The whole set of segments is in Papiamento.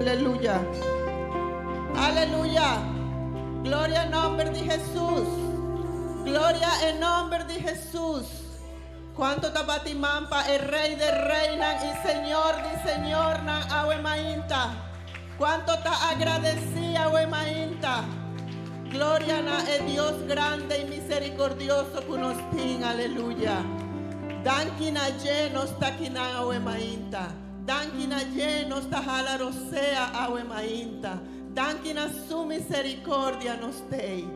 Aleluya. Aleluya. Gloria en nomber di Jesús. Gloria en nomber di Jesús. Cuanto ta bati man pa e Rey de Reynan y Señor di Señornan awe mainta? Cuanto ta agradeci awe mainta? Gloria na e Dios grande y misericordioso cu nos tin. Aleluya. Danki na dje nos ta kinan awe mainta. Danki na dje nos ta hala rosea awe mainta. Danki na su misericordia nos tei.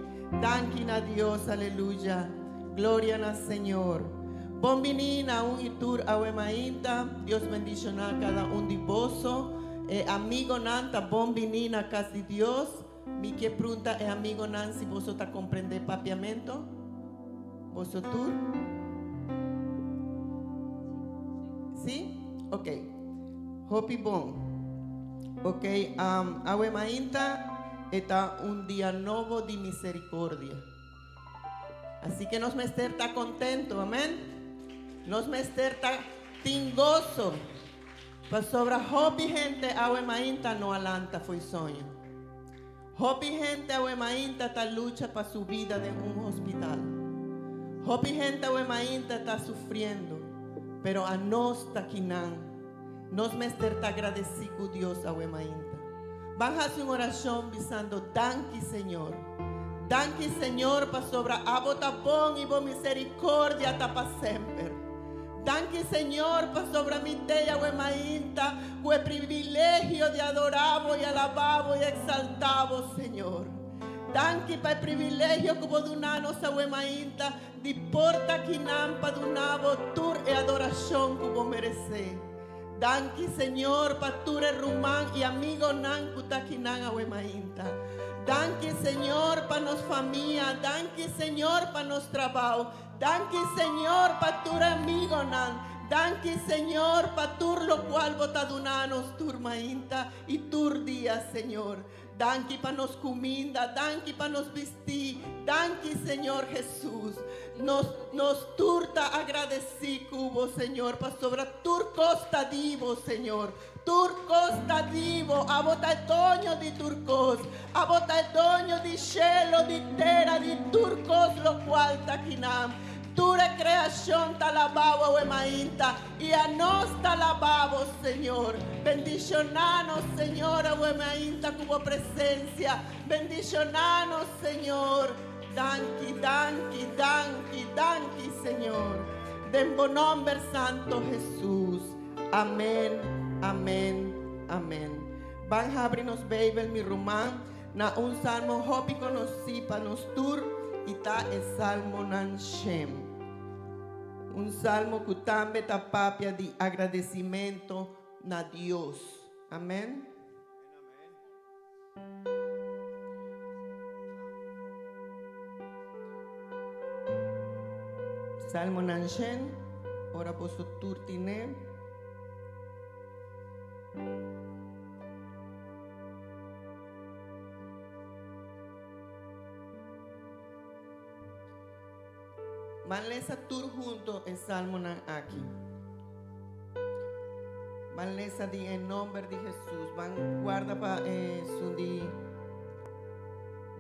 Danki na Dios, aleluya. Gloria na Señor. Bon bini na un y tur awe mainta. Dios bendiciona cada un di boso. E amigonan ta bon bini na cas di Dios. Mi ke prunta e amigonan si boso ta comprende papiamento. Boso tur? Si? Ok. Hopi bon. Ok, um, awe mainta e ta un dia nobo di misericordia. Así que nos mester ta contento, amen? Nos mester ta tin gozo. Pasobra hopi hende awe mainta no a lanta fo'i soño. Hopi hende awe mainta ta lucha pa su bida den un hospital. Hopi hende awe mainta ta sufriendo, pero anos ta kinan. Nos mester ta agradeci cu Dios awe mainta. Ban haci un oracion bisando, Danki Señor. Danki Señor pasobra abo ta bon y bo misericordia ta pa semper. Danki Señor pasobra mi t'ey awe mainta cu e privilegio di adora bo y alaba bo y exalta bo, Señor. Danki pa e privilegio cu bo duna nos awe mainta di por ta kinan pa duna bo tur e adoracion cu bo merece. Danki Señor pa tur e ruman y amigonan cu ta kinan awe mainta. Danki Señor pa nos famia. Danki Señor pa nos trabao. Danki Señor pa tur amigonan. Danki Señor pa tur locual bo ta duna nos tur mainta y tur dia Señor. Danki pa nos cuminda, danki pa nos bisti, danki Señor Jesus. Nos nos tur ta agradeci cu bo Señor pasobra tur cos ta di bo Señor. Tur cos ta di bo, abo ta e doño di tur cos. Abo ta e doño di shelo, di tera, di tur cos locual ta kinan. Tur e creacion ta laba bo awe mainta, i anos ta laba bo, Señor. Bendiciona nos, Señor, awe mainta cu bo presencia. Bendiciona nos, Señor. Danki, danki, danki, danki, Señor. Den bo nomber santo, Jesus. Amen, amen, amen. Ban habri nos Beibel, mi ruman, na un salmo hopi konosí pa nos tur, i ta e Salmonan Shem. Un salmo ku tambe ta papia di agradesimentu na Dios. Amen. Salmonan Shen, ora boso tur tine. Ban lesa tur hunto e salmonan aki. Ban lesa di e nomber di Jesus. Ban guarda pa e sun di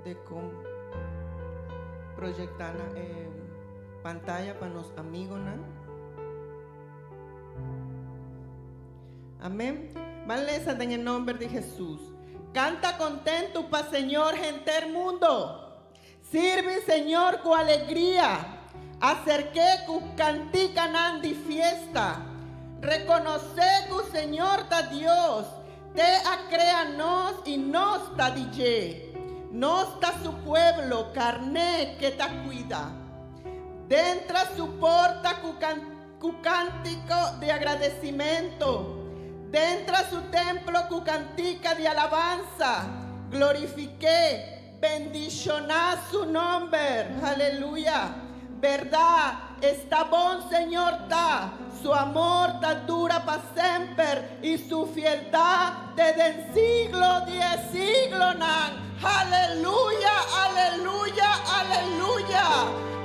de com proyecta na e pantaya pa nos amigonan. Amen. Ban lesa den e nomber di Jesus. Canta contento pa Señor henter mundo. Sirbi Señor cu alegria. Acerk'é cu canticanan di fiesta. Reconocé cu Señor ta Dios. Te a crea nos y nos ta di dje. Nos ta su pueblo, carné ke ta cuida. Dentra su porta cu Cu cantico di agradecimento, Dentra su templo cu cantica di alabanza, Glorifiqué, bendiciona su nomber. Aleluya. Berdad, esta bon Señor ta, su amor ta dura pa semper y su fieldad te den siglo di e siglonan. Aleluya, aleluya, aleluya.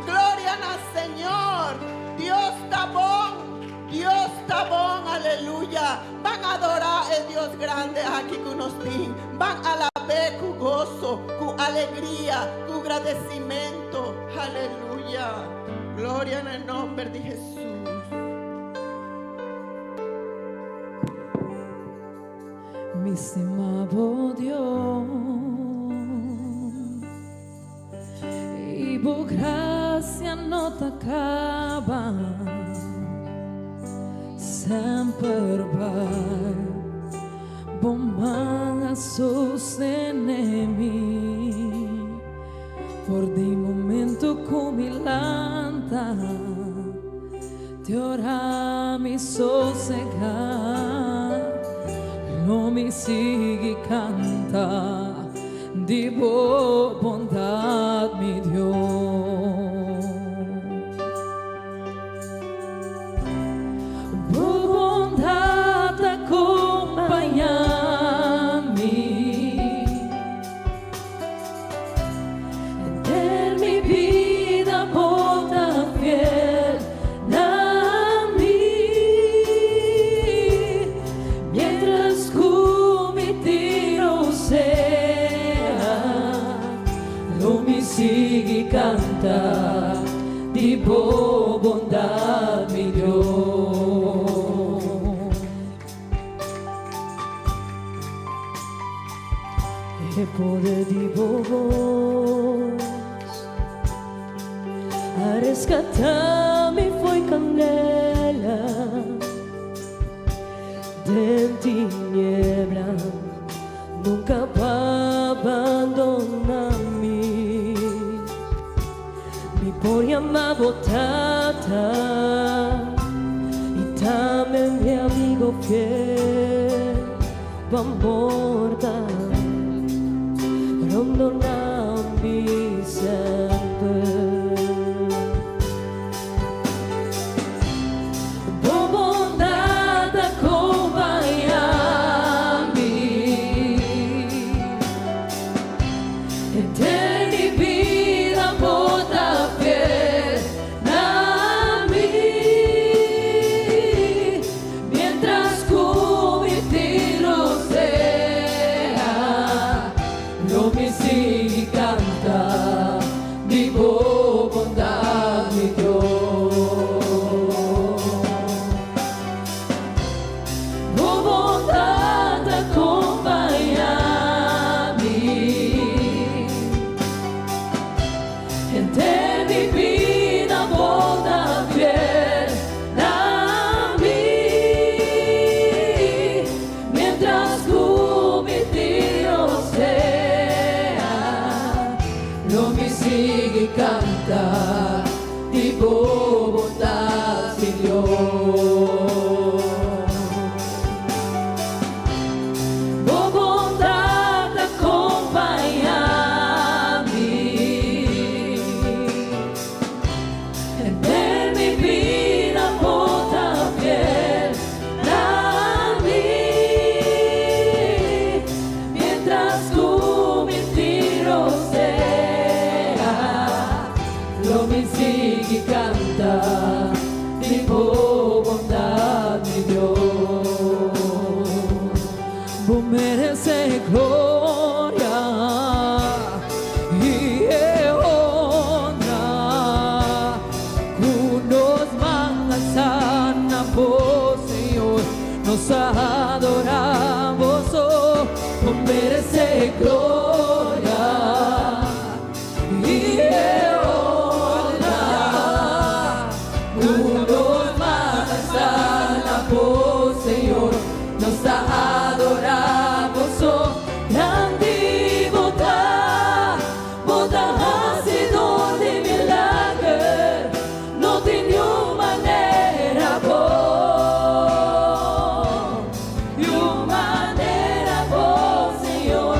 Gloria na Señor. Dios ta bon, Dios ta bon. Aleluya. Ban adorá e Dios grandi aki ku nos tin. Ban alab'é ku goso, ku alegria, ku gradesimentu. Aleluya. Gloria na nòmber di Hesus. Mi stima bo Dios i bo grasia no ta kaba, semper bai bo man a sostené mi for di momento ku mi lanta. Te ora mi sosegá, lo mi sigui kanta di bo bondat, mi Dios. Bo bondat ta kompañá mi. Henter mi bida bo ta fiel na mi. Mientras ku mi tin rosea, lo mi sigui kanta di bo bondat, mi Dios. E poder di bo bos a rescatá mi fo'i candela den tiniebla, nunca pa abandoná mi. Mi por yama bo Tata y tambe mi amigo fiel. Bo amor ta rondoná mi semper. Bo bondad ta compañá mi henter mi bida, bo ta fiel na mi. Mientras ku mi tin rosea, lo mi sigui kanta di bo bondat, mi Dios. Bo bondat ta kompañá mi henter mi bida, bo ta fiel na mi. Mientras ku mi tin rosea, lo mi sigui kanta di bo bondat, mi Dios. Bo bondat ta kompañá mi henter mi bida, bo ta fiel na mi. Mientras ku mi tin rosea, lo mi sigui kanta di bo bondat, mi Dios. Bo meresé gloria i honra ku nos man halsá na bo, Señor, nos adorá bo. Bo meresé gloria i honra ku nos man halsá na bo, Señor, nos adorá bo. Grandi bo ta, bo ta hasidó di milager, no tin niun manera bo, niun manera bo, Señor.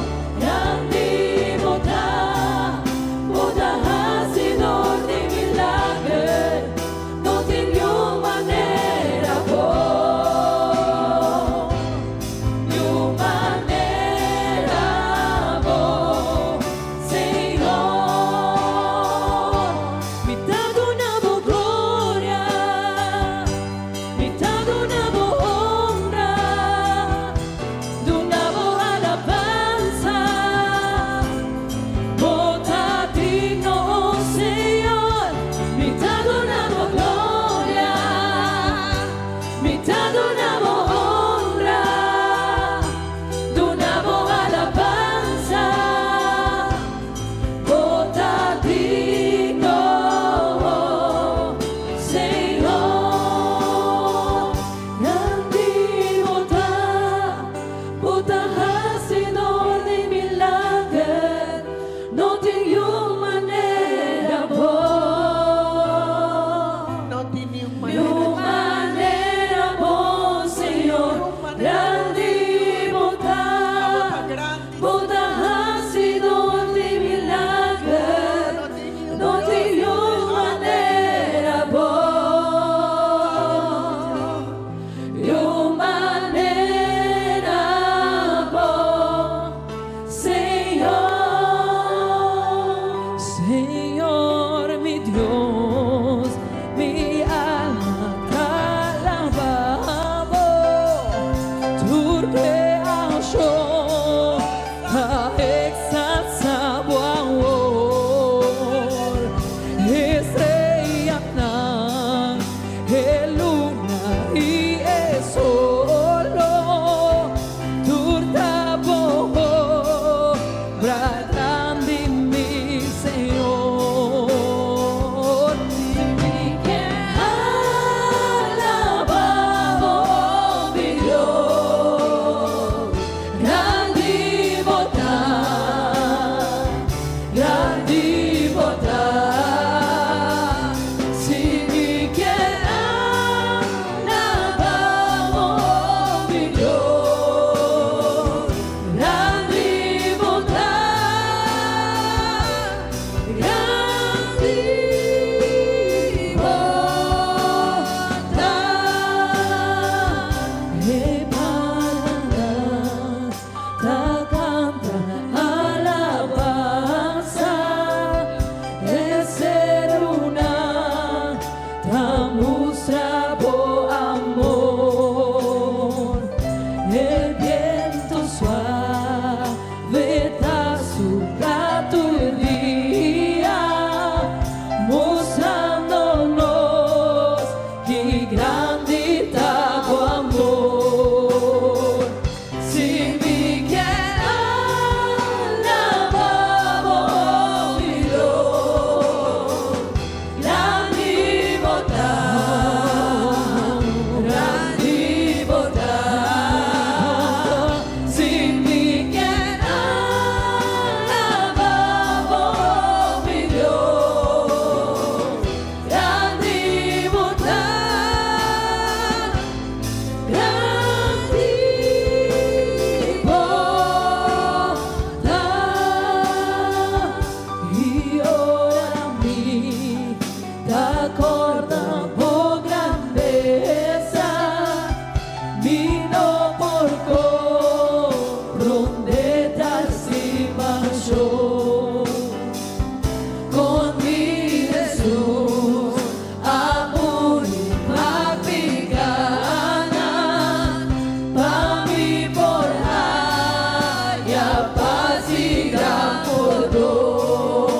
Gran pas i gran pordon.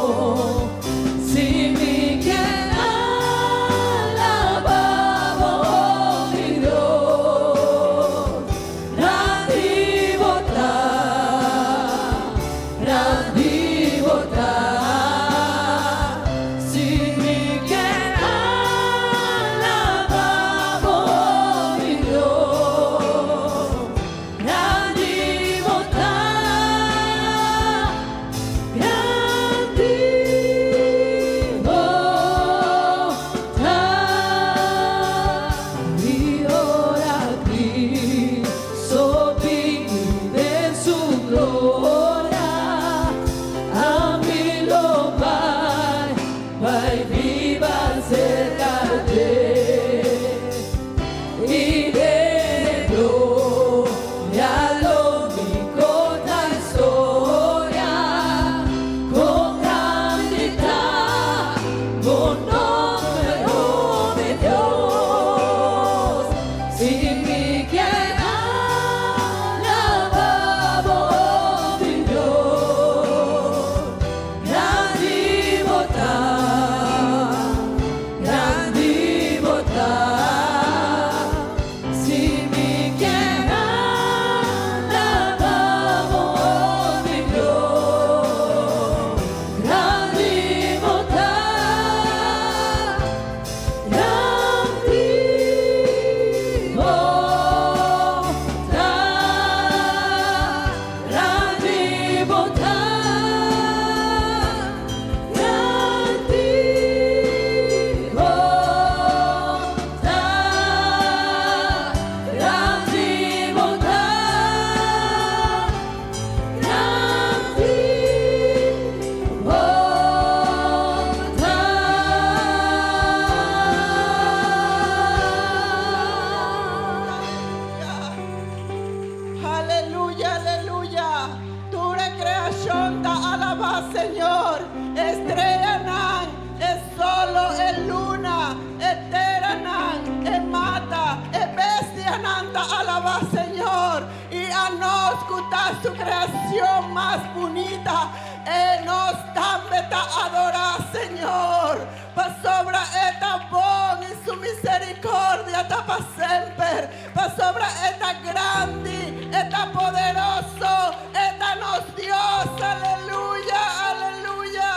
Si mi ke alabá bo, oh mi Dios, grandi bo ta, grandi bo ta. Si mi ke alabá bo, oh mi Dios, grandi bo ta, grandi bo ta. I ora Cristo bini den su gloria, ami lo bai, bai biba serka dje. I den gloria lo mi konta historia, kon grandi ta bo nòmber, oh mi Dios. Si mi ke alabá bo, oh mi Dios, grandi bo ta, grandi bo ta. Si mi ke alabá bo, oh mi Dios, grandi bo ta, grandi bo ta, grandi bo ta, grandi bo ta, grandi bo ta, grandi bo ta. Aleluya, aleluya. Tur kreashon ta alabá Señor. Streanan, e solo, e luna, e teranan, e mata, e bestianan ta alabá Señor. I anos ku ta su kreashon mas bunita, e nos tambe ta adorá Señor. Pasobra e ta bon i su miserikòrdia ta pa semper. Pasobra e ta grandi, e ta poderoso, e ta nos Dios. Aleluya, aleluya.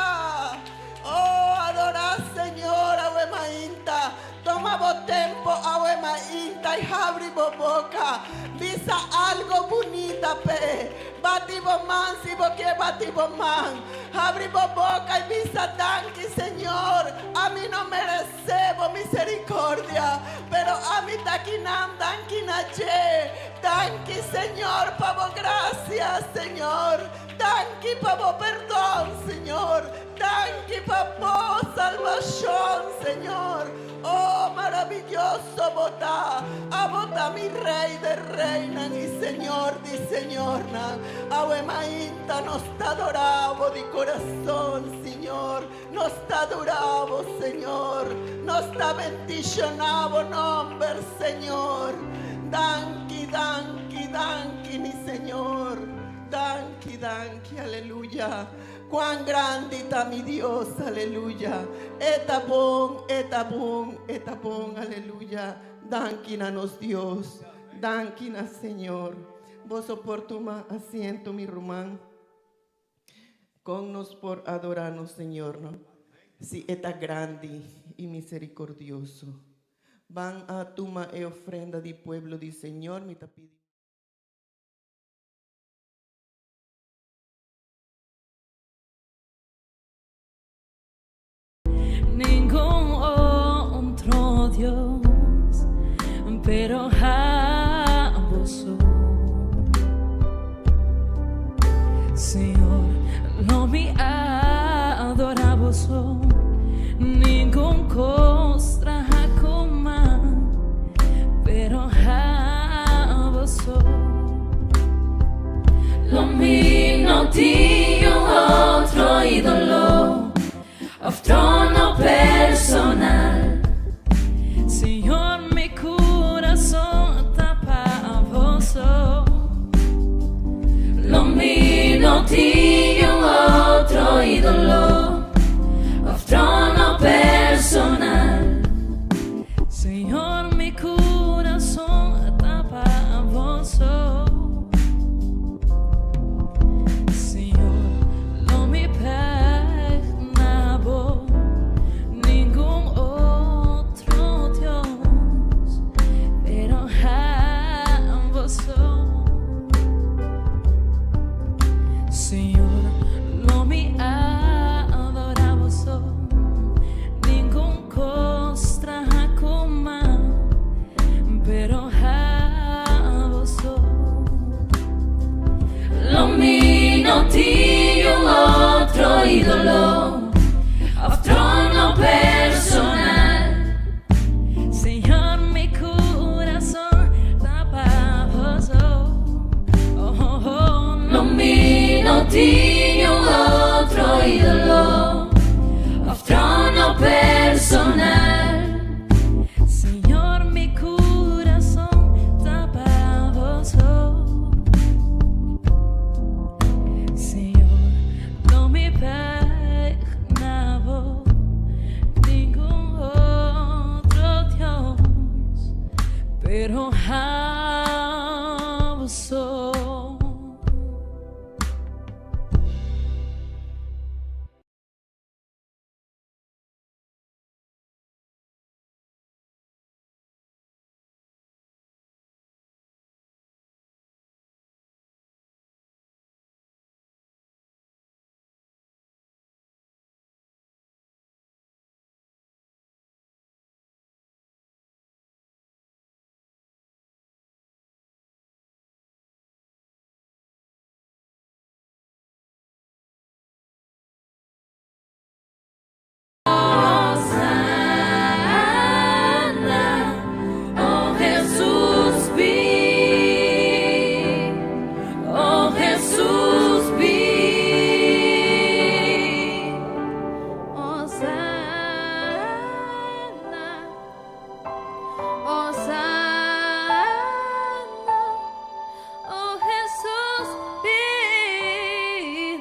Oh, adorá Señor, awe mainta. Tuma bo tempu, awe mainta, i habri bo boka. Bisa algu bunita p'e. Bati bo man, si bo ke bati bo man. Habri bo boka i bisa danki, Señor. Ami no meresé bo miserikòrdia, pero ami t'akinan danki na dje. Danki, Señor, pa bo grasia, Señor. Danki pa bo pordon, Señor. Danki pa bo salbashon, Señor. Oh, maravioso bo ta. Abo ta mi Rei di reinan i Señor di señornan. Awe mainta nos ta adorá bo di kurason, Señor. Nos ta adorá bo, Señor. Nos ta bendishoná bo nòmber, Señor. Danki, danki, danki, mi Señor. Danki, danki, aleluya. Kuan grandi ta mi Dios, aleluya. E ta bon, e ta bon, e ta bon, aleluya. Danki na nos Dios. Danki na Señor. Boso por tuma asiento, mi ruman. Kon nos por adorá nos Señor, no? Si e ta grandi i miserikòrdioso. Ban tuma e ofrenda di pueblo di Señor, mi ta pidi. Ningun otro Dios, pero abo so. Señor, lo mi adorá bo so. Ningun kos trahá ku man, pero abo so. Lo mi no tin otro ídolo, òf trono personal. Señor, mi kurason ta pa bo so. Lo mi Señor, lo mi adora bo so, ningun cos traha cu man, pero abo so. Lo mi no tin un otro idolo of trono personal. Señor, mi curason ta pa bo so. Oh, oh, oh. Lo mi no tin un otro idolo of trono personal. Señor, mi curason ta pa bo so. Señor, lo mi peg na bo ningun otro Dios, pero abo so. Hosana, oh Jesus bin, oh Jesus bin. Hosana, Hosana, oh Jesus bin,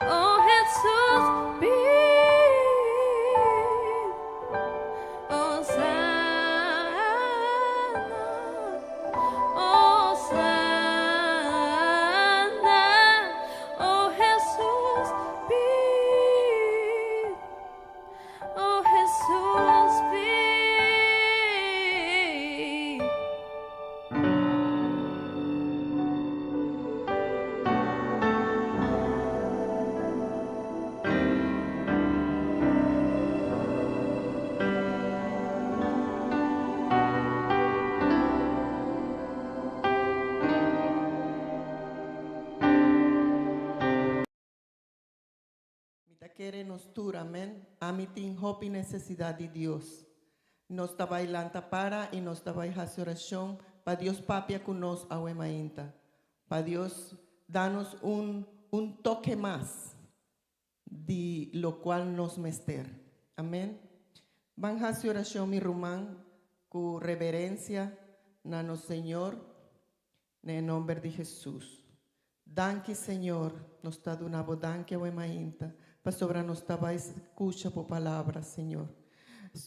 oh Jesus bin. Hosana, Hosana, oh Jesus bin, oh Jesus bin. Mi ta kere nos tur, amen. Ami tin hopi necesidad di Dios. Nos ta bai lanta para y nos ta bai haci oracion pa Dios papia cu nos awe mainta. Pa Dios da nos un un toke mas di locual nos mester. Amen. Ban haci oracion mi ruman cu reverencia na nos Señor na e nomber di Jesus. Danki Señor, nos ta duna bo danki awe mainta pasobra nos ta bai scucha bo palabra Señor.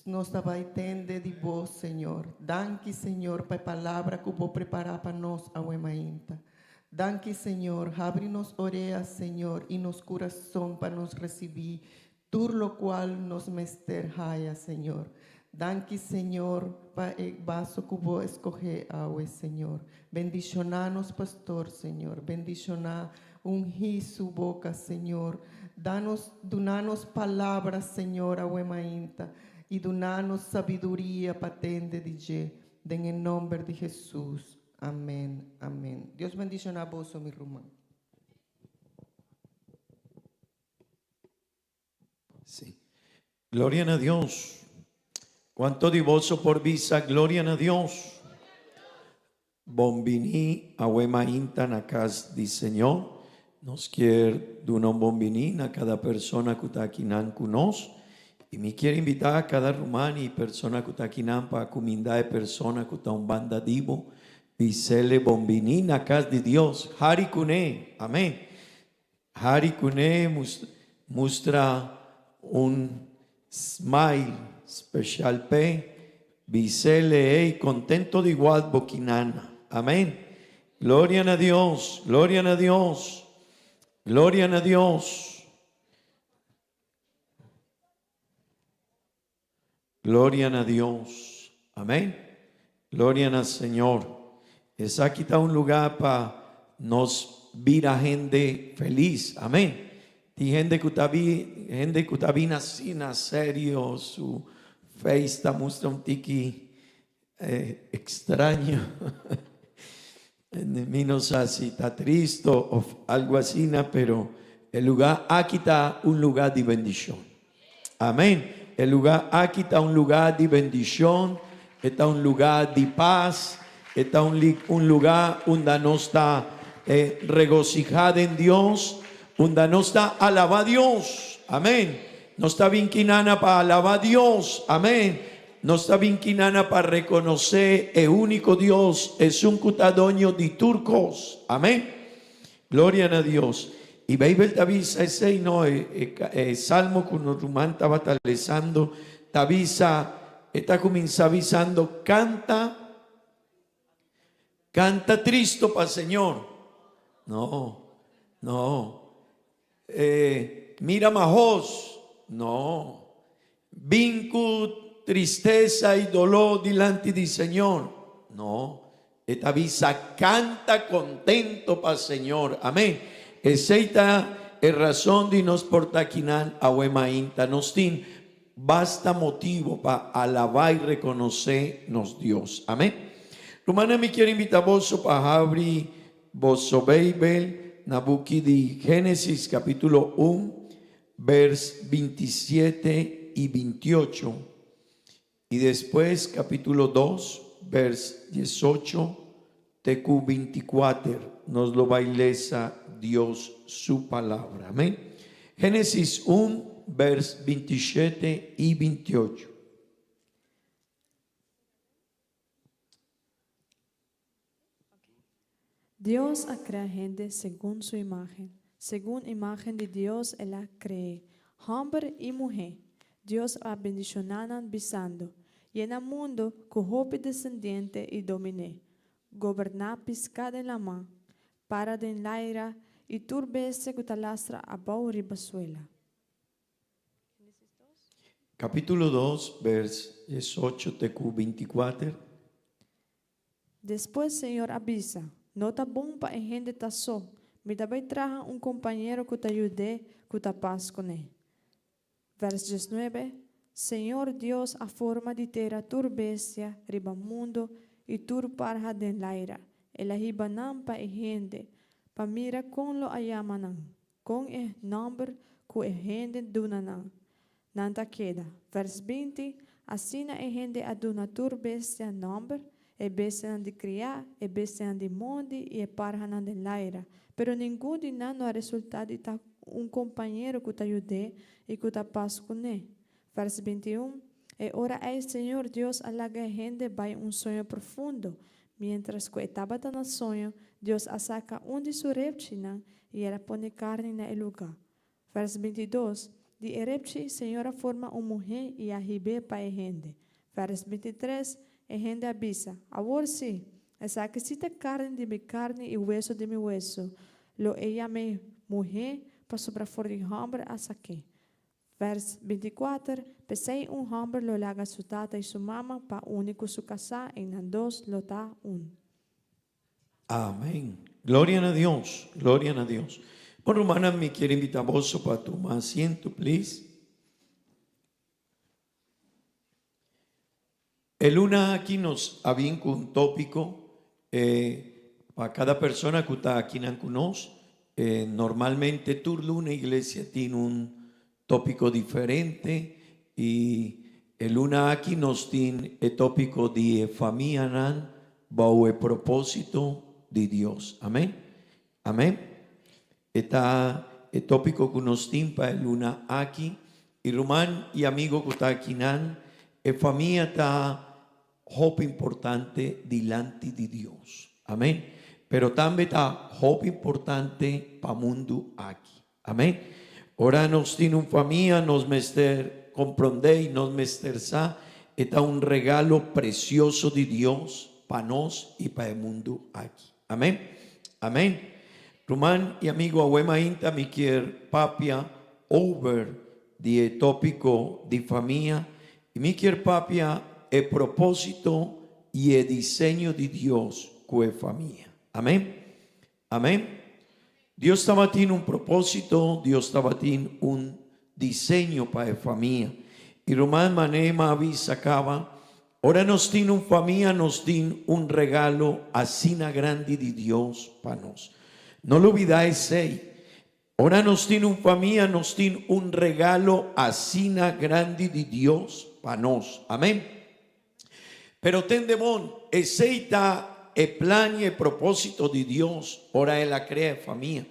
Nos ta bai tende di bo Señor. Danki Señor pa e palabra cu bo prepara pa nos awe mainta. Danki Señor, habri nos orea Señor y nos curason pa nos recibi Tur locual nos mester haya, Señor. Danki, Señor, pa e baso cu Bo escoge awe, Señor. Bendiciona nos pastor, Señor. Bendiciona, ungi su boca, Señor. Danos, duna nos palabra, Señor, awe mainta, y duna nos sabiduria pa tende di dje. Den e nomber di Jesus. Amen, amen. Dios bendiciona boso, mi ruman. Sí. Gloria na Dios. Cuanto di boso por bisa gloria na Dios? Bon bini awe mainta na cas di Señor. Nos kier duna un bon bini na cada persona cu ta akinan cu nos. Y mi kier invita cada ruman y persona cu ta akinan pa cuminda e persona cu ta un banda di bo. Bisele bon bini na cas di Dios. Hari cune. Amen. Hari kuné mustra un smile special p'e, bis'é le'é y contento di wak bo kinana. Amén. Gloria na Dios, gloria na Dios, gloria na Dios. Gloria na Dios. Amén. Gloria na Señor. Esaki ta un lugar pa nos. bira hende felis. Amén. Tin hende ku ta bi hende ku ta bini asina serio, su face ta mustra un tiki extraño. Mi no sa si ta tristo of algo asina, pero e lugar aki ta un lugar di bendicion. Amén. E lugar aki ta un lugar di bendicion, e ta un lugar di paz, e ta un un lugar unda nos ta regocija den Dios, unda nos ta alaba Dios. Amén. Nos ta bin kinana pa alaba Dios. Amén. Nos ta bin kinana pa rekonosé e úniko Dios, esun ku ta doño di tur kos. Amén. Gloria na Dios. I Beibel ta bisa esei, no? E, e, e salmo ku nos ruman tabata lesando ta bisa, e ta kuminsá bisando, Kanta, kanta tristo pa Señor. No, no. E mira mahos? No. Bin ku tristesa i doló dilanti di Señor? No. E ta bisa kanta kontento pa Señor. Amén. Esei ta e rason di nos por ta kinan awe mainta. Nos tin basta motibo pa alabá i rekonosé nos Dios. Amén. Rumannan, mi kier invitá boso pa habri Boso Beibel na buki di Génesis capítulo un vers 27 i 28 i despues capítulo 2 vers 18 te ku 24. Nos lo bai lesa Dios su palabra. Amén. Génesis un vers 27 i 28. Dios a krea hende segun su imágen. Segun imágen di Dios el a kre'é, hòmber i muhé. Dios a bendishoná nan bisando, Yena mundu ku hopi desendiente i domin'é. Goberná piská den laman, para den laira i tur bestia ku ta lastra abou riba suela. Capítulo 2, vers 18 te ku 24. Despues Señor a bisa, No ta bon pa e hende ta so. Mi ta bai traha un kompañero ku ta yud'é ku ta pas kuné. Vers 19, Señor Dios a forma di tera tur bestia riba mundu i tur parha den laira. El a hiba nan pa e hende, pa mira kon lo a yama nan, kon e nòmber ku e hende duna nan. Nan ta keda. Vers 20, Asina e hende a duna tur bestia nòmber, e bestianan di kriá, e bestianan di mondi i e parhanan den laira. Pero ningun di nan no a resultá di ta un kompañero ku ta yud'é i ku ta pas kuné. Vers 21, E ora ei Señor Dios a laga e hende bai un soño profundo. Miéntras ku e tabata na soño, Dios a saka un di su repchinan i el a pone karni na e lugá. Vers 22, Di e repchi, Señor a forma un muhé i a hib'é pa e hende. Vers 23, E hende a bisa, Awor sí, esaki sí ta karni di mi karni i wesu di mi wesu, lo e yam'é muhé, pasobra for di hòmber a sak'é. Vers 24, P'esei un hòmber lo laga su tata i su mama pa uni ku su kasá i nan dos lo ta un. Amén. Gloria na Dios. Gloria na Dios. Bon rumannan, mi kier invita boso pa tuma asiento, please. E luna aki nos a bin ku un tópiko eh, pa kada persona ku ta akinan ku nos. Eh, normalmente tur luna iglesia tin un tópiko diferente i e luna aki nos tin e tópiko di e famianan bou e propósito di Dios. Amén. Amén. E ta e tópiko ku nos tin pa e luna aki. I ruman i amigo ku ta akinan, e famia ta hopi importante dilanti di Dios. Amén. Pero tambe ta hopi importante pa mundu aki. Amén. Ora nos tin un famia, nos mester comprende y nos mester sa e ta un regalo precioso di Dios pa nos y pa e mundo aki. Amén. Amén. Ruman y amigo awe mainta mi kier papia over di e topico di famia y mi kier papia e proposito y e diseño di Dios cu e famia. Amén. Amén. Dios tabatin un propósito, Dios tabatin un diseño pa e famia. I ruman manera mi a bisa kaba, ora nos tin un famia nos tin un regalo asina grandi di Dios pa nos. No lubidá esei. Ora nos tin un famia nos tin un regalo asina grandi di Dios pa nos. Amén. Pero tende bon, esei ta e plan i e propósito di Dios ora el a krea e famia.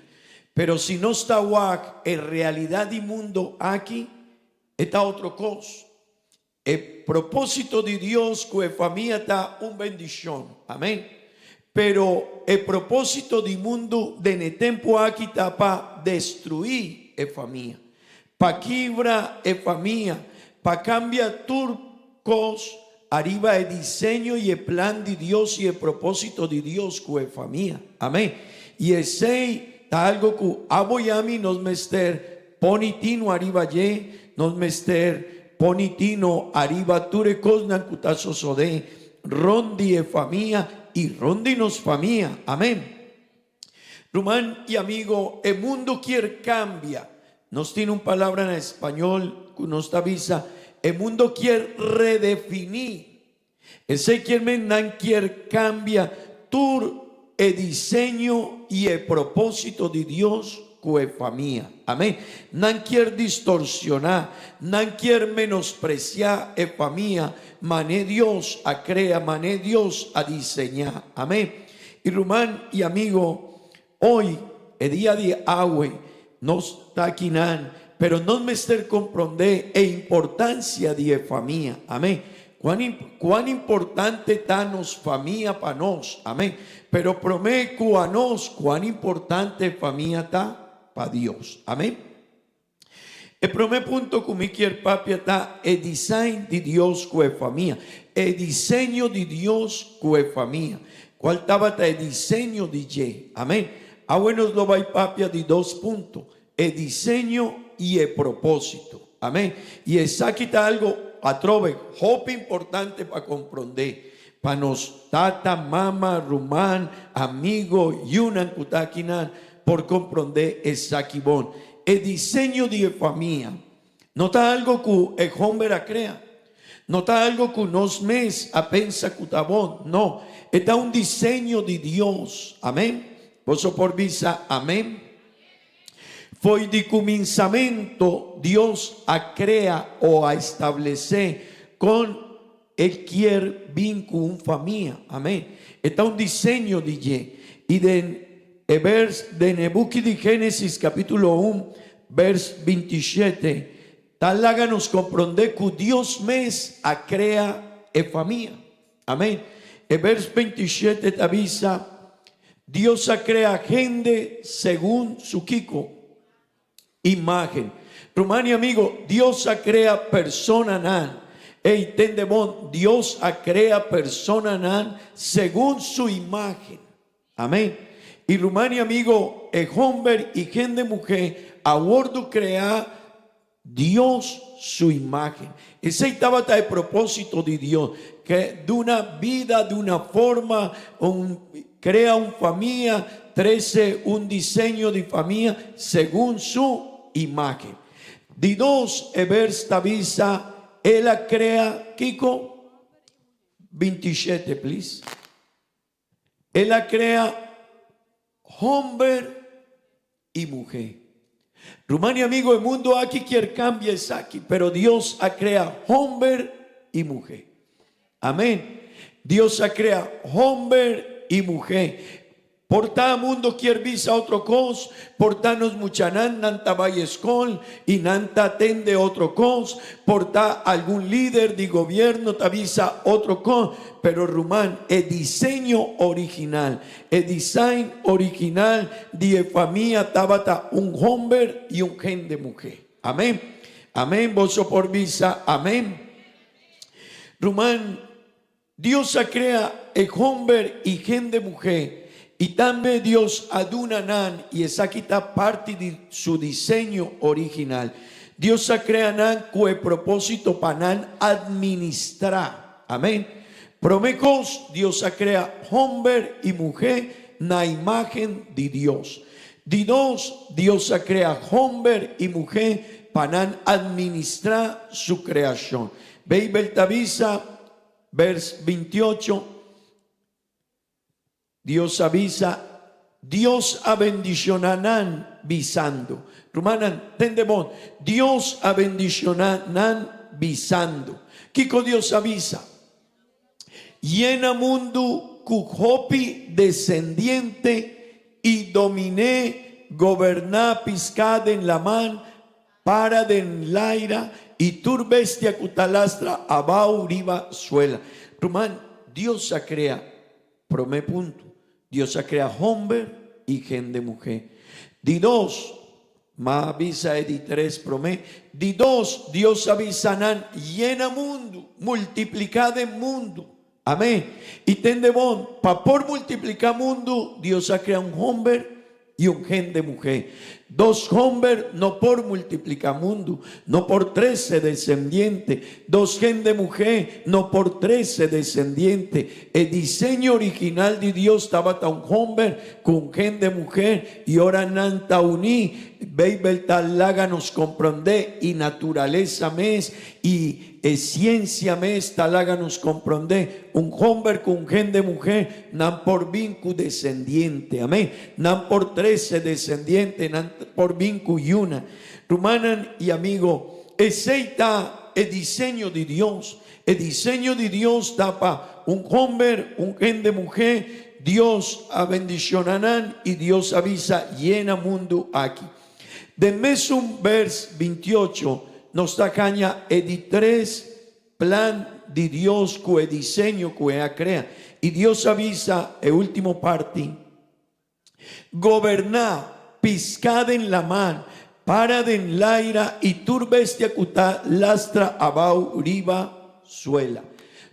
Pero si nos ta wak e realidat di mundo aki, e ta otro kos. E propósito di Dios ku e famia ta un bendishon. Amén. Pero e propósito di mundu den e tempu aki ta pa destruí e famia, pa kibra e famia, pa kambia tur kos ariba e diseño i e plan di Dios i e propósito di Dios ku e famia. Amén. I esei ta algu ku abo i ami nos mester pone tinu ariba dje, nos mester pone tino ariba tur e kosnan ku ta sosodé rond di e famia i rond di nos famia. Amén. Ruman i amigo, e mundu kier kambia. Nos tin un palabra na español ku nos ta bisa, e mundo kier redefiní. Esei kier men nan kier kambia tur e diseño i e propósito di Dios ku e famia. Amén. Nan kier distorsioná, nan kier menospresiá e famia mané Dios a krea, mané Dios a diseñá. Amén. I ruman i amigo, hoy, e dia di awe, nos ta akinan, pero nos mester komprondé e importansia di e famia. Amén. Kuan, kuan importante ta nos famia pa nos. Amén. Pero promé ku anos, kuan importante e famia ta pa Dios. Amén. E promé punto ku mi kier papia ta e design di Dios ku e famia. E diseño di Dios ku e famia. Kual tabata e diseño di dje? Amén. Awe nos lo bai papia di dos punto, e diseño i e propósito. Amén. I esaki ta algo atrobe hopi importante pa komprondé, pa nos tata, mama, ruman, amigo, yunan ku ta akinan por komprondé esaki bon. E diseño di e famia no ta algo ku e homber a krea, no ta algo ku nos mes a pensa ku ta bon, no, e ta un diseño di Dios. Amén. Boso por bisa amén? Fo'i di kuminsamentu Dios a krea o a establesé kon E kier bin ku un famia. Amén. E ta un diseño di dje. I den e bers den e buki di Génesis kapítulo un bers 27 ta laga nos komprondé ku Dios mes a krea e famia. Amén. E bers 27 ta bisa, Dios a krea hende segun su kiko? Imágen. Ruman i amigo, Dios a krea personanan. Ey, tende bon, Dios a krea personanan segun su imágen. Amén. I ruman i amigo, e homber i hende muhé a wordu kreá Dios su imágen. Esei tabata e propósito di Dios, ke duna bida, duna forma, un krea un famia, trese un diseño di famia segun su imágen. Di dos, e bers ta bisa, El a krea kiko? 27, please. El a krea homber i muhé. Ruman i amigo, e mundo aki kier kambia esaki, pero Dios a krea homber i muhé. Amén. Dios a krea homber i muhé. Por ta mundo kier bisa otro kos, por ta nos muchanan nan ta bai eskol i nan ta tende otro kos, por ta algun lider di gobierno ta bisa otro kos, pero ruman, e diseño original, e design original di e famia tabata un homber i un hende muhé. Amén. Amén. Boso por bisa amén. Ruman, Dios a krea e homber i hende muhé, i tambe Dios a duna nan, i esaki ta parti di su diseño original, Dios a krea nan ku e propósito pa nan administrá. Amén. Promé kos, Dios a krea homber i muhé na imágen di Dios. Di dos, Dios a krea hòmber i muhé pa nan atministrá su kreashon. Beibel ta bisa, bèrs 28, Dios a bisa, Dios a bendishoná nan, bisando. Rumannan, tende bon, Dios a bendishoná nan, bisando. Kiko Dios a bisa? Yena mundu ku hopi desendiente i dominé, goberná piská den laman, para den laira i tur bestia ku ta lastra abou riba suela. Ruman, Dios a krea, promé punto, Dios a krea homber i hende muhé. Di dos, Ma a bisa e di tres promé. Di dos, Dios a bisa nan, Yena mundu, multipliká den mundu. Amén. I tende bon, pa por multipliká mundu, Dios a krea un homber i un hende muhé. Dos homber no por multipliká mundu, no por trese desendiente. Dos hende muhé no por trese desendiente. E diseño original di Dios tabata un homber ku un hende muhé i ora nan ta uní, Beibel ta laga nos komprondé i naturalesa mes i e siensia mes ta laga nos komprondé un homber ku un hende muhé nan por bin ku desendiente. Amén. Nan por trese desendiente, nan por bin ku yuna. Rumannan i amigo, esei ta e diseño di Dios. E diseño di Dios ta pa un homber, un hende muhé, Dios a bendiciona nan y Dios a bisa yena mundu aki. Den mesun vers 28 nos ta haña e di tres plan di Dios cu e diseño cu e a crea. Y Dios a bisa e ultimo parti, Goberná piská den laman, para den laira i tur bestia ku ta lastra abou riba suela.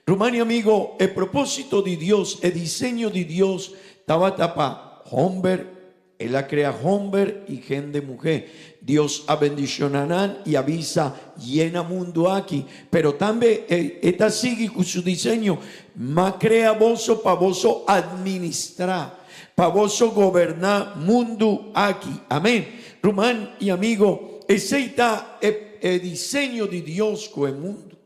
Ruman i amigo, e propósito di Dios, e diseño di Dios tabata pa hòmber, El a krea hòmber i hende muhé. Dios a bendishoná nan i a bisa, Yena mundu aki. Pero tambe e ta sigui ku su diseño, M'a krea boso pa boso administrá, pa boso goberná mundu aki. Amén. Ruman i amigo, esei ta e diseño di Dios ku e mundu.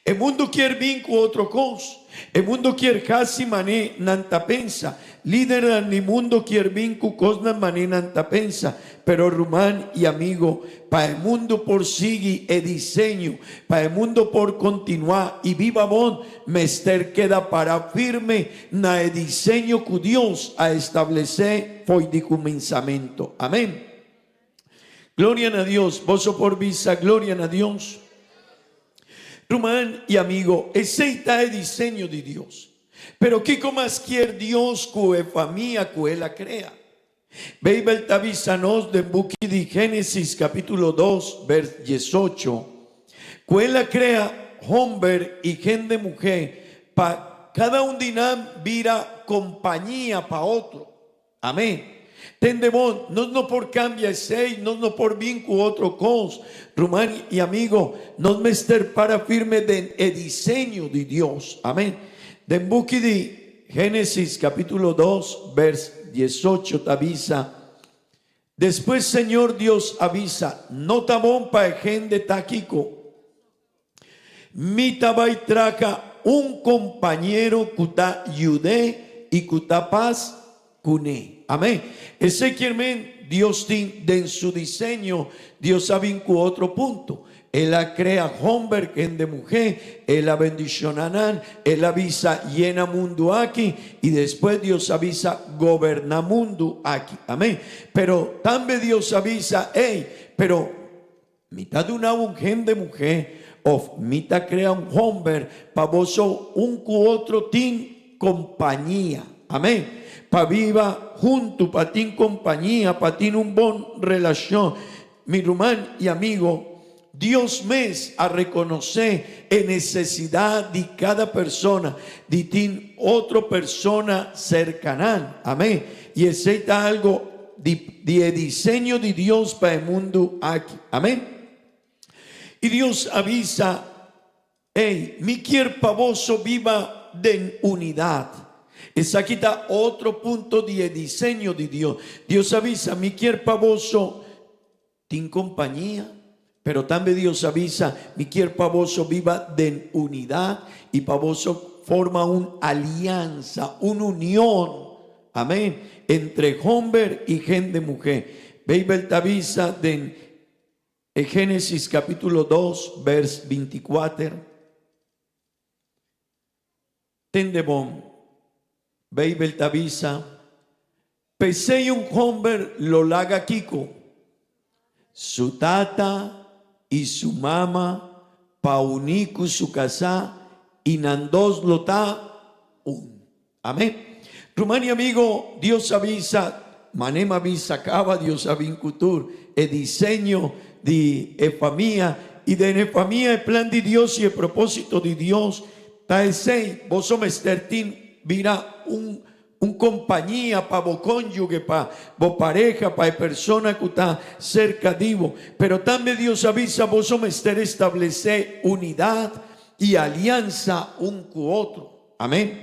E mundu kier bin ku otro kos. E mundu kier hasi mané nan ta pensa. Lidernan di mundu kier bin ku kosnan mané nan ta pensa. Pero ruman i amigo, pa e mundu por sigui e diseño, pa e mundu por kontinuá i biba bon, mester keda pará firme na e diseño ku Dios a establesé fo'i di kuminsamentu. Amén. Gloria na Dios. Boso por bisa gloria na Dios? Ruman i amigo, esei ta e diseño di Dios. Pero kiko mas kier Dios ku e famia ku el a krea? Beibel ta bisa nos den buki di Génesis kapítulo 2 bers 18 ku el a krea homber i hende muhé pa kada un di nan bira kompañia pa otro. Amén. Tende bon, nos no por cambia esey, nos no por bin cu otro cos. Ruman y amigo, nos mester para firme den e diseño di Dios. Amén. Den buki di Genesis capítulo 2 vers 18 ta bisa, Despues Señor Dios a bisa, No ta bon pa e hende ta kico. Mi ta bai traka un kompañero ku ta yud'é i ku ta pas kuné. Amén. Esei kier men Dios tin den su diseño, Dios a bin ku otro punto. El a krea homber hende muhé, El a bendishoná nan, El a bisa yena mundu aki i despues Dios a bisa goberná mundu aki. Amén. Pero tambe Dios a bisa, Ey, pero Mi ta duna un hende muhé òf mi ta krea un hòmber pa boso un ku otro tin kompañia. Amén. Pa biba huntu, pa tin kompañia, pa tin un bon relashon. Mi ruman i amigo, Dios mes a rekonosé e nesesidat di kada persona di tin otro persona serka nan. Amén. I esei ta algu di di e diseño di Dios pa e mundu aki. Amén. I Dios a bisa, Ey, mi kier pa boso biba den unidat. Esaki ta otro punto di e diseño di Dios. Dios a bisa, Mi kier pa boso tin compañia, pero tambe Dios a bisa, Mi kier pa boso biba den unidad y pa boso forma un alianza, un union, amen, entre homber y hende muhe. Beibel ta bisa den e Genesis capitulo dos vers binticuater. Tende bon, Beibel ta bisa, P'esei un homber lo laga kiko? Su tata i su mama pa uní ku su kasá i nan dos lo ta un. Amén. Ruman i amigo, Dios a bisa, manera mi a bisa kaba, Dios a bin ku tur e diseño di e famia i den e famia e plan di Dios i e propósito di Dios Ta esei boso mester tin bira un un compañia pa bo conyuge, pa bo pareha, pa e persona cu ta cerca di bo. Pero tambe Dios a bisa boso mester establece unidad y alianza un cu otro. Amen.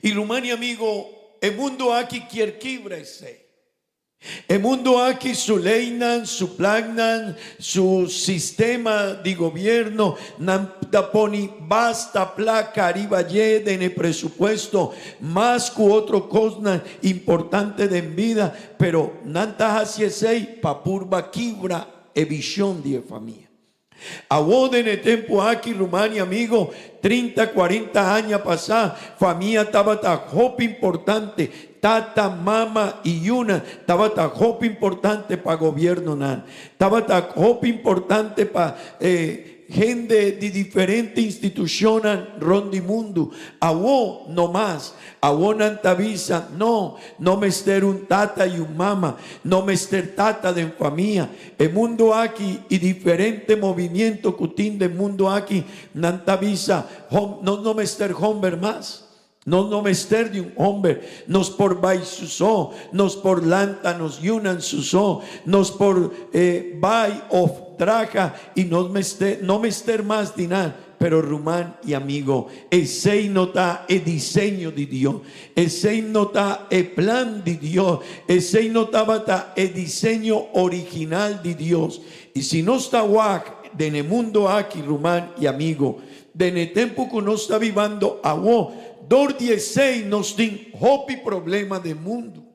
Y ruman y amigo, e mundo aki kier kibra esei. E mundu aki su leynan, su plannan, su sistema di gobierno, nan ta poni basta placa ariba dje den e presupuesto, mas cu otro cosnan importante den bida, pero nan ta haci esey pa purba kibra e vision di e famia. Awor den e tempu aki, ruman i amigo, trinta, kuarenta aña pasá, famia tabata hopi importante. Tata, mama i yunan tabata hopi importante pa gobiernonan. Tabata hopi importante pa e hende di diferente institushonnan rond di mundu. Awor no mas. Awor nan ta bisa, No, no mester un tata i un mama. No mester tata den famia. E mundu aki i diferente movimiento ku tin den mundu aki, nan ta bisa, Hom, nos no mester homber mas. Nos no mester di un homber. Nos por bai su so, nos por lanta nos yunan su so, nos por bai of traha i nos mester, no mester mas di nan. Pero ruman i amigo, esei no ta e diseño di Dios. Esei no ta e plan di Dios. Esei no tabata e diseño original di Dios. I si nos ta wak den e mundo aki, ruman i amigo, den e tempu ku nos ta bibando awo, dor di esei nos tin hopi problema den mundu.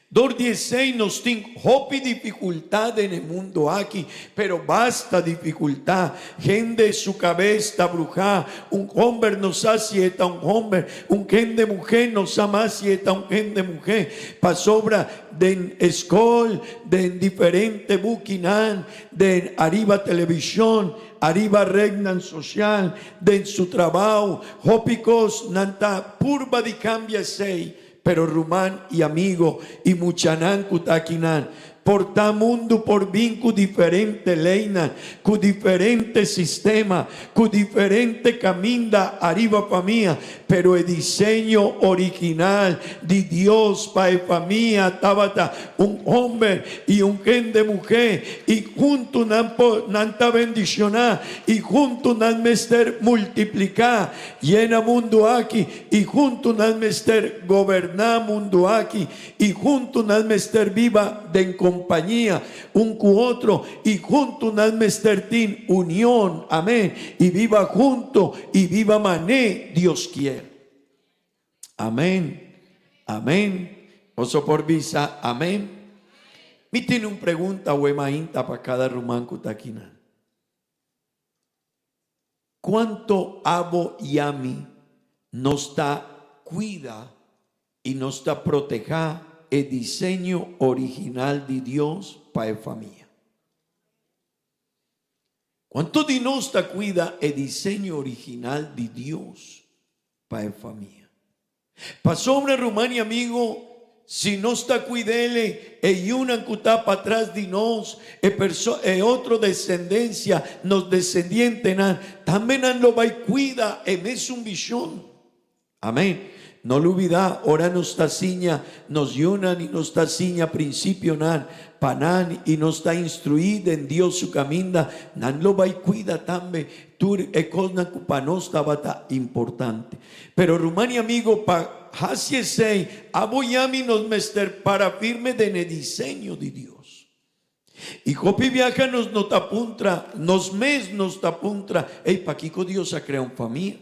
Dor di esei nos tin hopi dificultad den e mundo aki, pero basta dificultad. Hende su cabes ta bruha, un homber no sa si e ta un homber, un hende muhe no sa mas si e ta un hende muhe, pasobra den escol, den diferente bukinan, den ariba television, ariba rednan social, den su trabao, hopi cos nan ta purba di cambia esei. Pero ruman i amigo i muchanan ku ta akinan, por ta mundu por bin ku diferente leinan, ku diferente sistema, ku diferente kaminda ariba famia, pero e diseño original di Dios pa e famia tabata un homber i un hende muhé, i huntu nan por nan ta bendishoná i huntu nan mester multipliká, yena mundu aki. I huntu nan mester goberná mundu aki, i huntu nan mester biba den kompañia un ku otro, i huntu nan mester tin union, amén, i biba huntu i biba mané Dios kier. Amén. Amén. Boso por bisa amén? Mi tin un pregunta awe mainta pa kada ruman ku ta akinan. Cuanto abo y ami nos ta cuida y nos ta proteha e diseño original di Dios pa e famia? Cuanto di nos ta cuida e diseño original di Dios pa e famia? Pasobra, ruman i amigo, si nos ta kuid'Ele, e yunan ku ta patras di nos, e perso, e otro desendensia, nos desendientenan, tambe nan lo bai kuida e mesun vishon. Amen. No lubidá, ora nos ta siña nos yunan i nos ta siña prinsipionan pa nan i nos ta instruí den Dios su kaminda, nan lo bai kuida tambe tur e kosnan ku pa nos tabata importante. Pero ruman i amigo, pa hasi esei, abo i ami nos mester para firme den e diseño di Dios. I hopi biaha nos no ta puntra, nos mes nos ta puntra, Ey, pakiko Dios a krea un famia?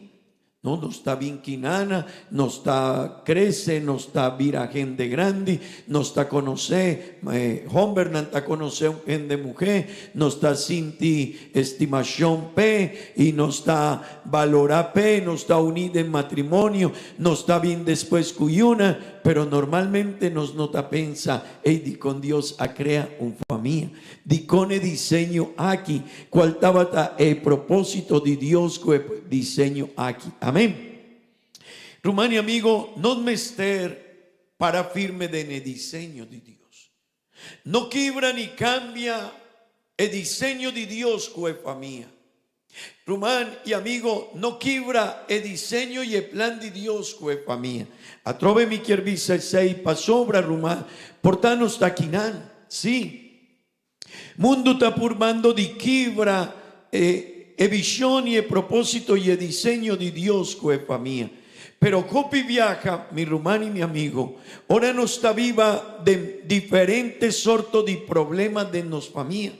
No, nos ta bin kinana, nos ta krese, nos ta bira hende grandi, nos ta konosé, hombernan ta konosé un hende muhé, nos ta sinti estimashon p'e i nos ta balorá p'e, nos ta uní den matrimonio, nos ta bin despues ku yuna, pero normalmente nos no ta pensa, Ey dikon Dios a krea un famia? Dikon e diseño aki? Kual tabata e propósito di Dios ku e diseño aki? Amén. Ruman i amigo, nos mester para firme den e diseño di Dios. No kibra ni kambia e diseño di Dios ku e famia. Ruman i amigo, no kibra e diseño i e plan di Dios ku e famia. Atrobe mi kier bisa esei pasobra, ruman, por ta nos ta kinan. Sí. Mundu ta purbando di kibra e e vishon i e propósito i e diseño di Dios ku e famia. Pero hopi biaha, mi ruman i mi amigo, ora nos ta biba den diferente sorto di problema den nos famia,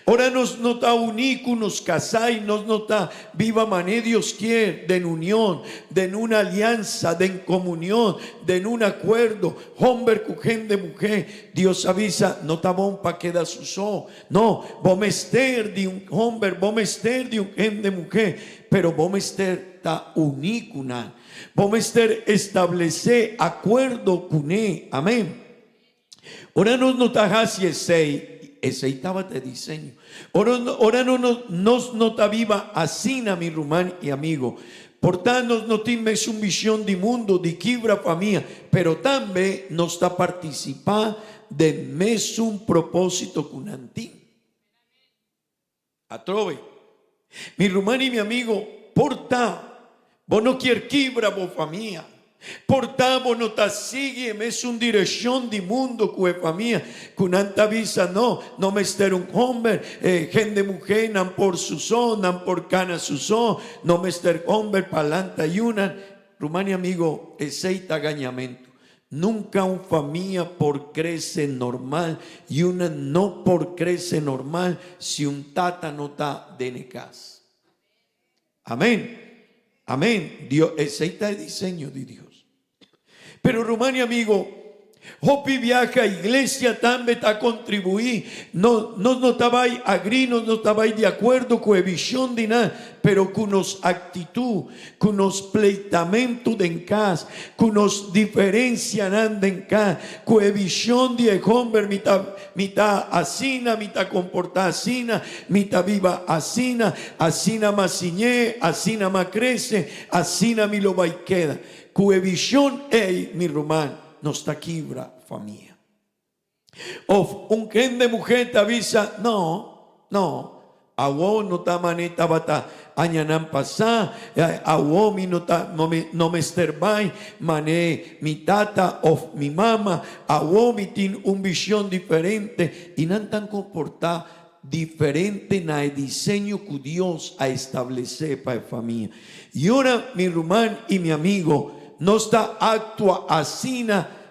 Ora nos no ta uní ku nos kasá i nos no ta biba mané Dios kier, den union, den un aliansa, den komunion, den un akuerdo, homber ku hende muhé, Dios a bisa, no ta bon pa keda su so. No, bo mester di un homber, bo mester di un hende muhé, pero bo mester ta uní ku nan. Bo mester establesé akuerdo kuné. Amén. Ora nos no ta hasi esei, esei tabata e diseño. Ora, ora no, nos no ta biba asina, mi ruman i amigo. Por ta nos no tin mesun vision di mundo, di kibra famia, pero tambe nos ta partisipá den mesun propósito ku nan tin. Atrobe, mi ruman i mi amigo, por ta bo no kier kibra bo famia, por ta bo no ta sigui e mesun direccion di mundo cu e famia cu nan ta bisa no, no mester un homber, e hende muhe nan por su so, nan por cana su so, no mester homber pa lanta yunan. Ruman i amigo, esey ta gañamento. Nunca un famia por crece normal y una no por crece normal si un tata no ta den e cas. Amen. Amen. Dios, esey ta e diseño di Dios. Pero ruman y amigo, hopi biaha iglesia tambe ta contribui. No, nos no ta bay agri, nos no ta bay di acuerdo cu e vision di nan, pero cu nos actitud, Ku nos pleitamentu den kas, ku nos diferensianan den kas, ku e vishon di e homber mi ta mi ta asina, mi ta komportá asina, mi ta biba asina, asina m'a siñ'é, asina m'a krese, asina mi lo bai keda. Ku e vishon ei, mi ruman, nos ta kibra famia. Of un hende muhé ta bisa, No, no, awo no ta manera tabata añanan pasá, awo mi no ta, no mi no mester bai manera mi tata of mi mama, awo mi tin un vision diferente. I nan ta komportá diferente na e diseño ku Dios a establesé pa e famia. I ora, mi ruman i mi amigo, nos ta aktua asina,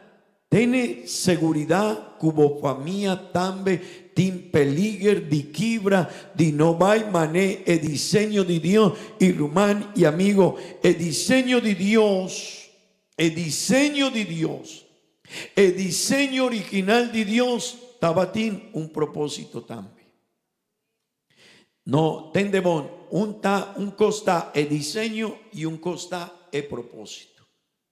Tene seguridad cu bo famia tambe tin peliger di kibra di no bay mane e diseño di Dios y ruman y amigo e diseño di Dios e diseño di Dios e diseño original di Dios tabatin un proposito tambe. No tende bon, un ta un cos ta e diseño y un cos ta e proposito.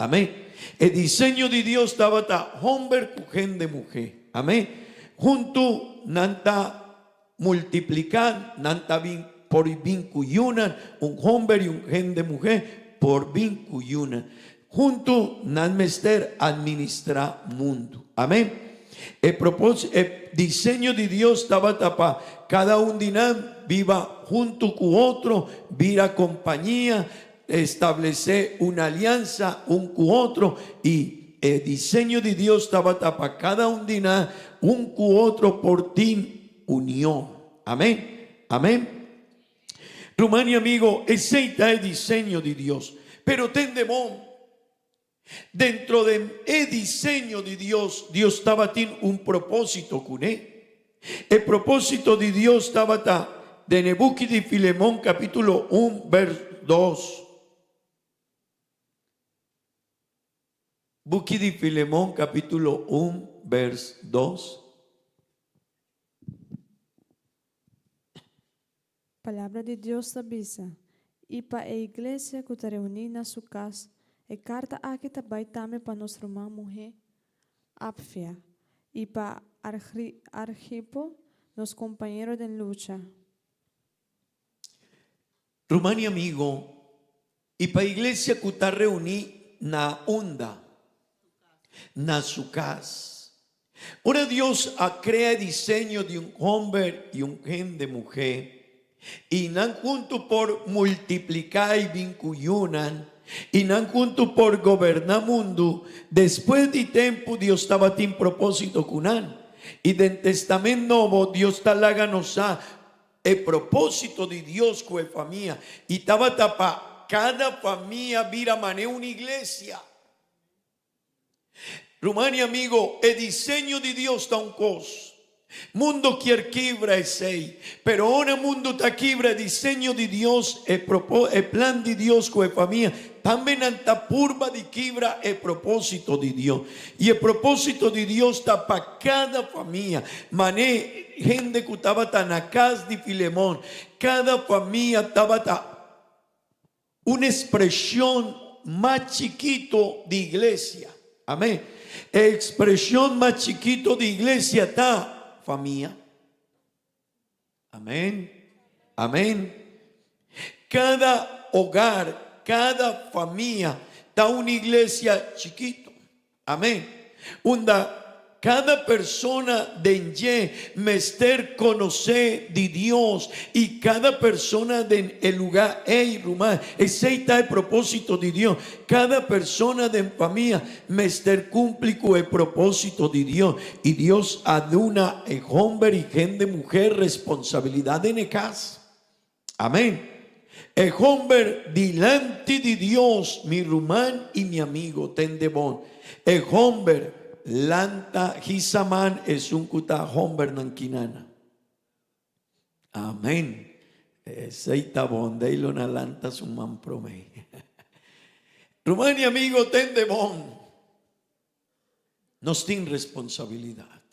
Amén. E diseño di Dios tabata homber cu hende muhe. Amén. Hunto nan ta multiplica, nan ta bin por bin cu yunan, un homber y un hende muhe por bin cu yunan. Hunto nan mester administra mundo. Amén. E propos, e diseño di Dios tabata pa cada un di nan biba hunto cu otro, bira compañia. establesé un aliansa un ku otro i e diseño di Dios tabata pa kada un di nan un ku otro por tin union. Amén. Amén. Ruman i amigo, esei ta e diseño di Dios. Pero tende bon, dentro den e diseño di Dios, Dios tabatin un propósito kuné. E propósito di Dios tabata den e buki di Filemon capítulo un vers dos. Buki di Filemon capítulo un vers dos. Palabra di Dios ta bisa, I pa e iglesia ku ta reuní na su kas, e karta aki ta bai tambe pa nos ruman muhé Apfia, i pa Argipo, nos kompañero den lucha. Ruman i amigo, i pa iglesia ku ta reuní na unda? Na su kas. Ora Dios a krea e diseño di un homber i un hende muhé, i nan huntu por multipliká i bin ku yunan, i nan huntu por goberná mundu, despues di tempu Dios tabatin propósito ku nan. I den Testament Nobo Dios ta laga nos sa E propósito di Dios ku e famia i tabata pa kada famia bira manera un iglesia. Ruman i amigo, e diseño di Dios ta un kos. Mundo kier kibra esei, pero ora mundo ta kibra e diseño di Dios, e e plan di Dios ku e famia, tambe nan ta purba di kibra e propósito di Dios. I e propósito di Dios ta pa kada famia, man'é hende ku tabata na kas di Filemon, kada famia tabata un ekspreshon mas chikito di iglesia. Amén. E ekspreshon mas chikito di iglesia ta famia. Amén. Amén. Kada hogar, kada famia ta un iglesia chikito. Amén. Unda kada persona den dje mester konosé di Dios i kada persona den e lugá ei, ruman, esei ta e propósito di Dios. Kada persona den famia mester kumpli ku e propósito di Dios. I Dios a duna e homber i hende muher responsabilidat den e kas. Amén. E homber dilanti di Dios, mi ruman i mi amigo, tende bon. E homber lanta hisa man esun ku ta hombernan kinana. Amén. Esei ta bon, dei lo na lanta su man promé. Ruman i amigo, tende bon. Nos tin responsabilidat.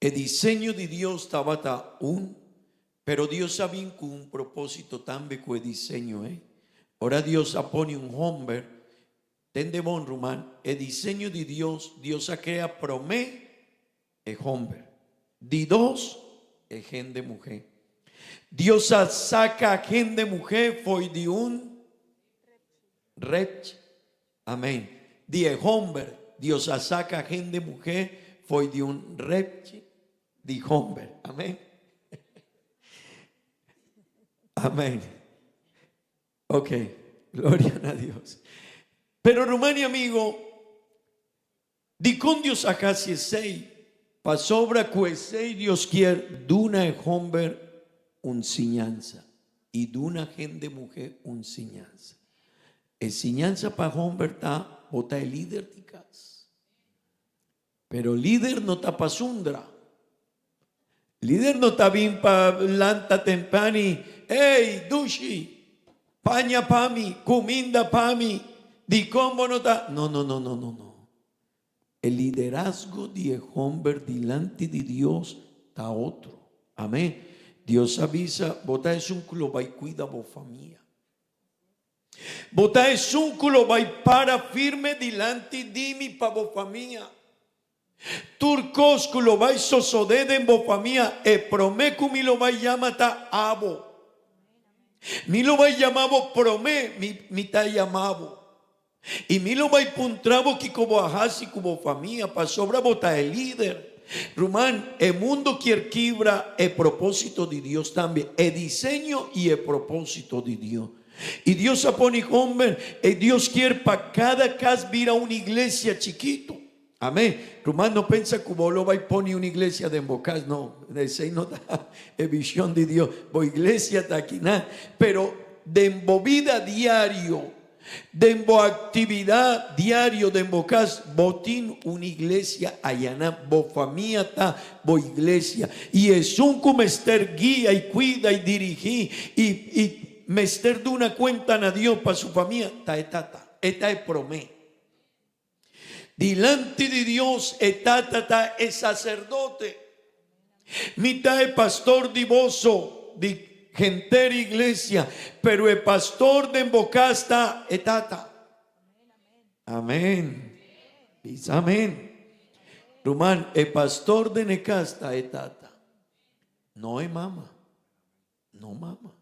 E diseño di Dios tabata un, pero Dios a bin cu un propósito tambe cu e diseño ei. Ora Dios a pone un homber, tende bon ruman, e diseño di Dios, Dios a crea prome e homber, di dos e hende muhe. Dios a saca hende muhe fo'i di un rech. Amén. Di e homber, Dios a saca hende muher fo'i di un repchi di homber. Amén. Amén. Ok, gloria na Dios. Pero ruman y amigo, dicon Dios a haci esey? Pasobra cu esey Dios kier duna e homber un siñansa y duna hende muher un siñansa. E siñansa pa homber ta bo ta e lider di kas. Pero lider no ta pa sundra. Lider no ta bin pa lanta tempran i, Ey, dushi, paña pa mi, kuminda pa mi, dikon bo no ta. No, no, no, no, no, no. E liderazgo di e homber dilanti di Dios ta otro. Amen. Dios a bisa, Bo ta esun ku lo bai kuida bo famia. Bo ta esun ku lo bai para firme dilanti di mi pa bo famia. Tur kos ku lo bai sosodé den bo famia, e promé ku mi lo bai yama ta abo. Mi lo bai yama bo promé mi mi ta yama bo. I mi lo bai puntra bo kiko bo a hasi ku bo famia, pasobra bo ta e lider. Ruman, e mundo kier kibra e propósito di Dios tambe, e diseño y e propósito di Dios. Y Dios a pone homber, y Dios kier pa cada cas bira un iglesia chikito. Amén. Ruman, no pensa cu bo lo bay pone un iglesia den bo cas, no, esey no ta e vision di Dios. Bo iglesia ta akinan, pero den bo bida diario, Den bo actividad diario den bo cas, bo tin un iglesia ayaná. Bo famia ta bo iglesia. Y esun cu mester guia y cuida y dirigi y y mester duna cuenta na Dios pa su famia ta e tata. E ta e prome. Dilanti di Dios e tata ta e sacerdote. Mi ta e pastor di boso, di henter iglesia, pero e pastor den bo cas ta e tata. Amen. Bisa amen. Ruman, e pastor den e cas ta e tata, no e mama. No mama.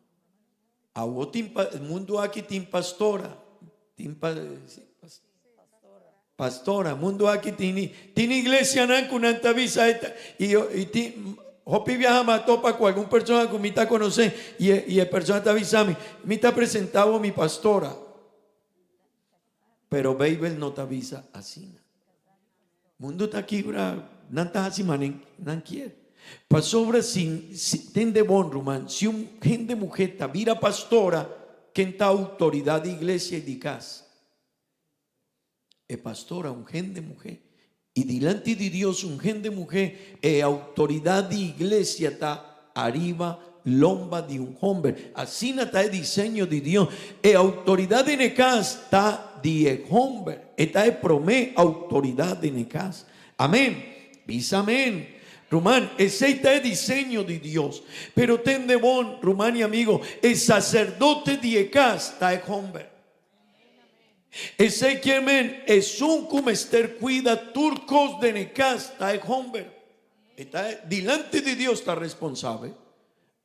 Awo tin pa, mundo aki tin pastora. Tin pa, sí, pas, pastora. Mundo aki tin, tin iglesianan ku nan ta bisa e ta, i, i tin, hopi biaha mi a topa ku algun persona ku mi ta konosé i e, i e persona ta bisa mi, mi ta presentá bo mi pastora. Pero Beibel no ta bisa asina. Mundu ta kibra, nan ta hasi mane nan kier. Pasobra si, si, tende bon ruman, si un hende muhe ta bira pastora, ken ta outoridat di iglesia i di kas? E pastora, un hende muhe. I dilanti di Dios un hende muhe, e outoridat di iglesia ta ariba lomba di un homber. Asina ta e diseño di Dios. E autoridad den e cas ta di e homber. E ta e prome autoridad den e cas. Amen. Bisa amen. Ruman, esey ta e diseño di Dios. Pero tende bon, ruman y amigo, e sacerdote di e cas ta e homber. Esey kier men, esun cu mester cuida tur cos den e cas ta e homber. E ta dilanti di Dios ta responsabel.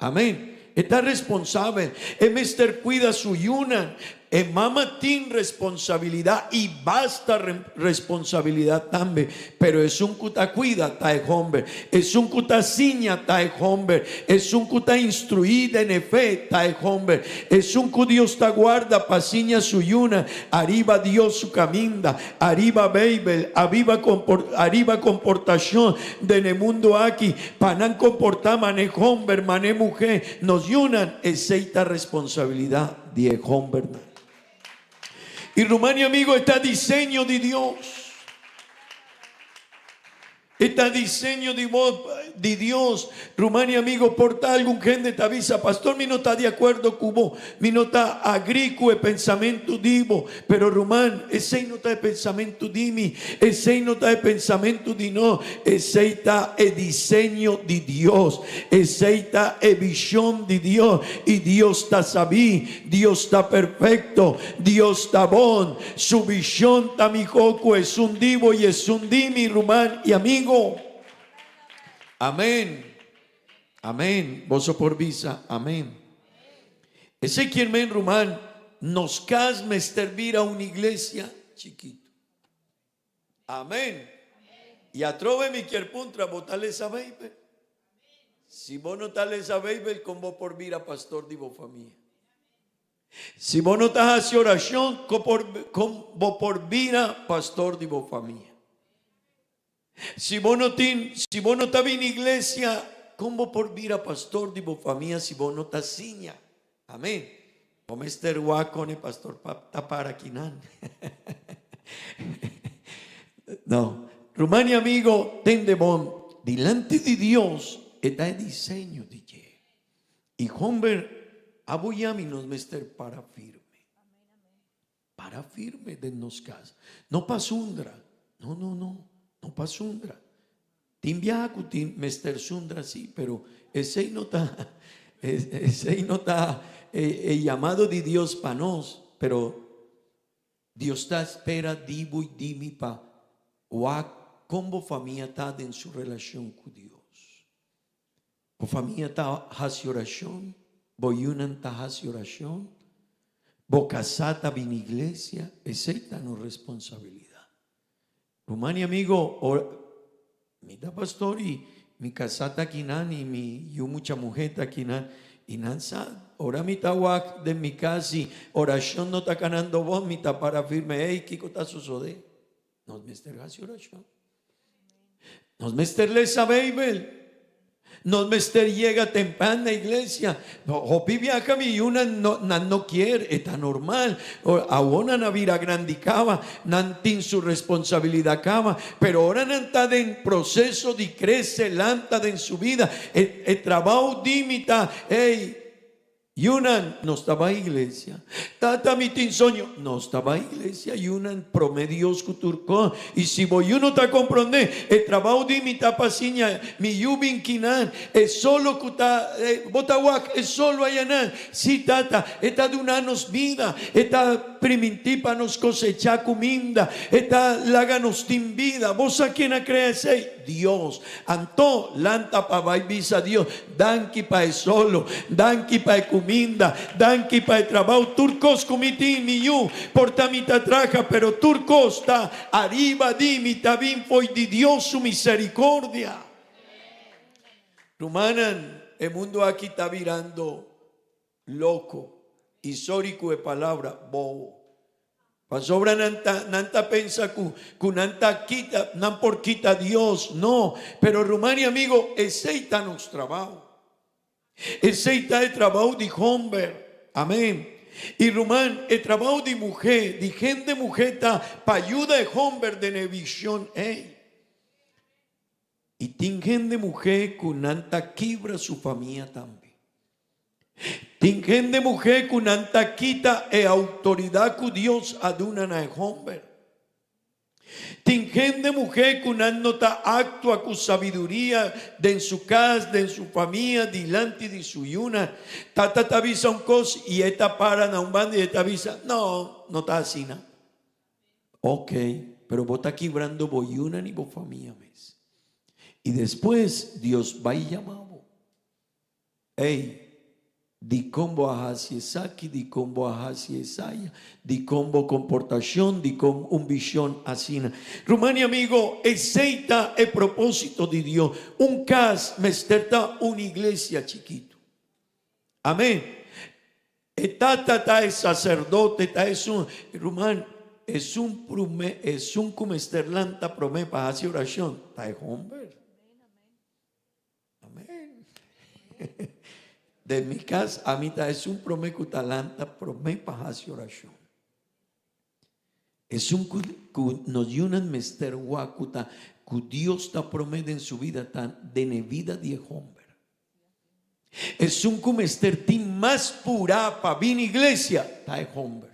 Amen. E ta responsabel. E mester cuida su yunan. E mama tin responsabilidad y basta responsabilidad tambe. Pero esun cu ta cuida ta e homber. Esun cu ta siña ta e homber. Esun cu ta instruí den e fe ta e homber. Esun cu Dios ta guarda pa siña su yunan ariba Dios su caminda, ariba Beibel, abiba ariba comportacion den e mundo aki, pa nan comporta mane homber, mane muhe, nos yunan, esey ta responsabilidad di e hombernan. Y ruman y amigo, e ta diseño di Dios. E ta diseño di bo, di Dios. Ruman y amigo, por ta algun hende ta bisa, Pastor, mi no ta di acuerdo cu bo, mi no ta agree cu e pensamento di bo. Pero ruman, esey no ta e pensamento di mi, esey no ta e pensamento di no, esey ta e diseño di Dios, esey ta e vision di Dios, y Dios ta sabí, Dios ta perfecto, Dios ta bon, Su vision ta mihó ku esun di bo i esun di mi, ruman i amigo. Amén. Amén. Boso por bisa amén. Esei kier men, ruman, nos kas mester bira un iglesia chikitu. Amén. I atrobe mi kier puntra, bo ta lesa Beibel? Si bo no ta lesa Beibel, kon bo por bira pastor di bo famia? Si bo no ta hasi orashon, kon por kon bo por bira pastor di bo famia? Si bo no tin, si bo no ta bini iglesia, kon bo por bira pastor di bo famia si bo no ta siña? Amen. Bo mester wak kon e pastor ta para kinan. No. Ruman i amigo, tende bon, dilanti di Dios e ta e diseño di dje. I homber, abo i ami nos mester para firme. Para firme den nos kas. No pa sundra. No, no, no. No pa sundra. Tin biaha ku tin mester sundra sí, pero esei no ta esei no ta e yamado di Dios pa nos. Pero Dios ta spera di bo i di mi pa wak kon bo famia ta den su relashon ku Dios. Bo famia ta hasi orashon? Bo yunan ta hasi orashon? Bo kasá ta bini iglesia? Esei ta nos responsabilidat. Ruman i amigo, ora. Mi ta pastor i mi kasá ta akinan i mi yu mucha muhé ta akinan i nan sa ora mi ta wak den mi kas i orashon no ta kanando bon mi ta para firme ey kiko ta sosodé? Nos mester hasi orashon. Nos mester lesa Beibel. Nos mester yega tempran na iglesia. Hopi biaha mi yunan no, nan no kier, e ta normal. Awor nan a bira grandi kaba, nan tin su responsabilidad kaba, pero ora nan ta den proceso di crece, lanta den su bida, e, e trabao di mi ta, ey, Yunan, nos ta bai iglesia. Tata, mi tin soño. Nos ta bai iglesia, yunan, promé Dios ku tur kos. I si bo yu no ta komprondé, e trabou di mi ta pa siña mi yu bin kinan. E solo ku ta, bo ta wak e solo ayanan. Sí, tata, e ta duna nos bida. E ta primintí pa nos kosechá kuminda. E ta laga nos tin bida. Bo sa ken a krea esei? Dios. Anto, lanta pa bai bisa Dios, Danki pa e solo, danki pa e kuminda, danki pa e trabou, tur kos ku mi tin, mi yu, por ta mi ta traha, pero tur kos ta ariba di mi ta bin fo'i di Dios su misericordia. Rumannan, e mundu aki ta birando loko, i sorry ku e palabra, bobo. Pasobra nan ta, nan ta pensa ku, ku nan ta kita, nan por kita Dios. No, pero ruman i amigo, esei ta nos trabou. Esei ta e trabou di homber. Amen. I ruman, e trabou di muhé, di hende muhé ta pa yuda e homber den e vision ei. I tin hende muhé ku nan ta kibra su famia tambe. Tin hende muhé ku nan ta kita e outoridat ku Dios a duna na e hòmber. Tin hende muhé ku nan no ta aktua ku sabiduria den su kas, den su famia, dilanti di su yunan. Tata ta bisa un kos i e ta para na un banda i e ta bisa, No, no ta asina. Ok, pero bo ta kibrando bo yunan i bo famia mes. I despues Dios bai yama bo. Ey, dikon bo a hasi esaki, dikon bo a hasi esaya, dikon bo komportashon, dikon un vishon asina. Ruman i amigo, esei ta e propósito di Dios. Un kas mester ta un iglesia chikitu. Amén. E tata ta e saserdote, ta esun, ruman, esun promé, esun ku mester lanta promé pa hasi orashon, ta e homber. Amén. Den mi cas ami ta esun prome cu ta lanta prome pa haci oracion. Esun cu cu nos yunan mester wak cu ta cu Dios ta prome den su vida ta den e vida di e homber. Esun cu mester tin mas pura pa bini iglesia ta e homber.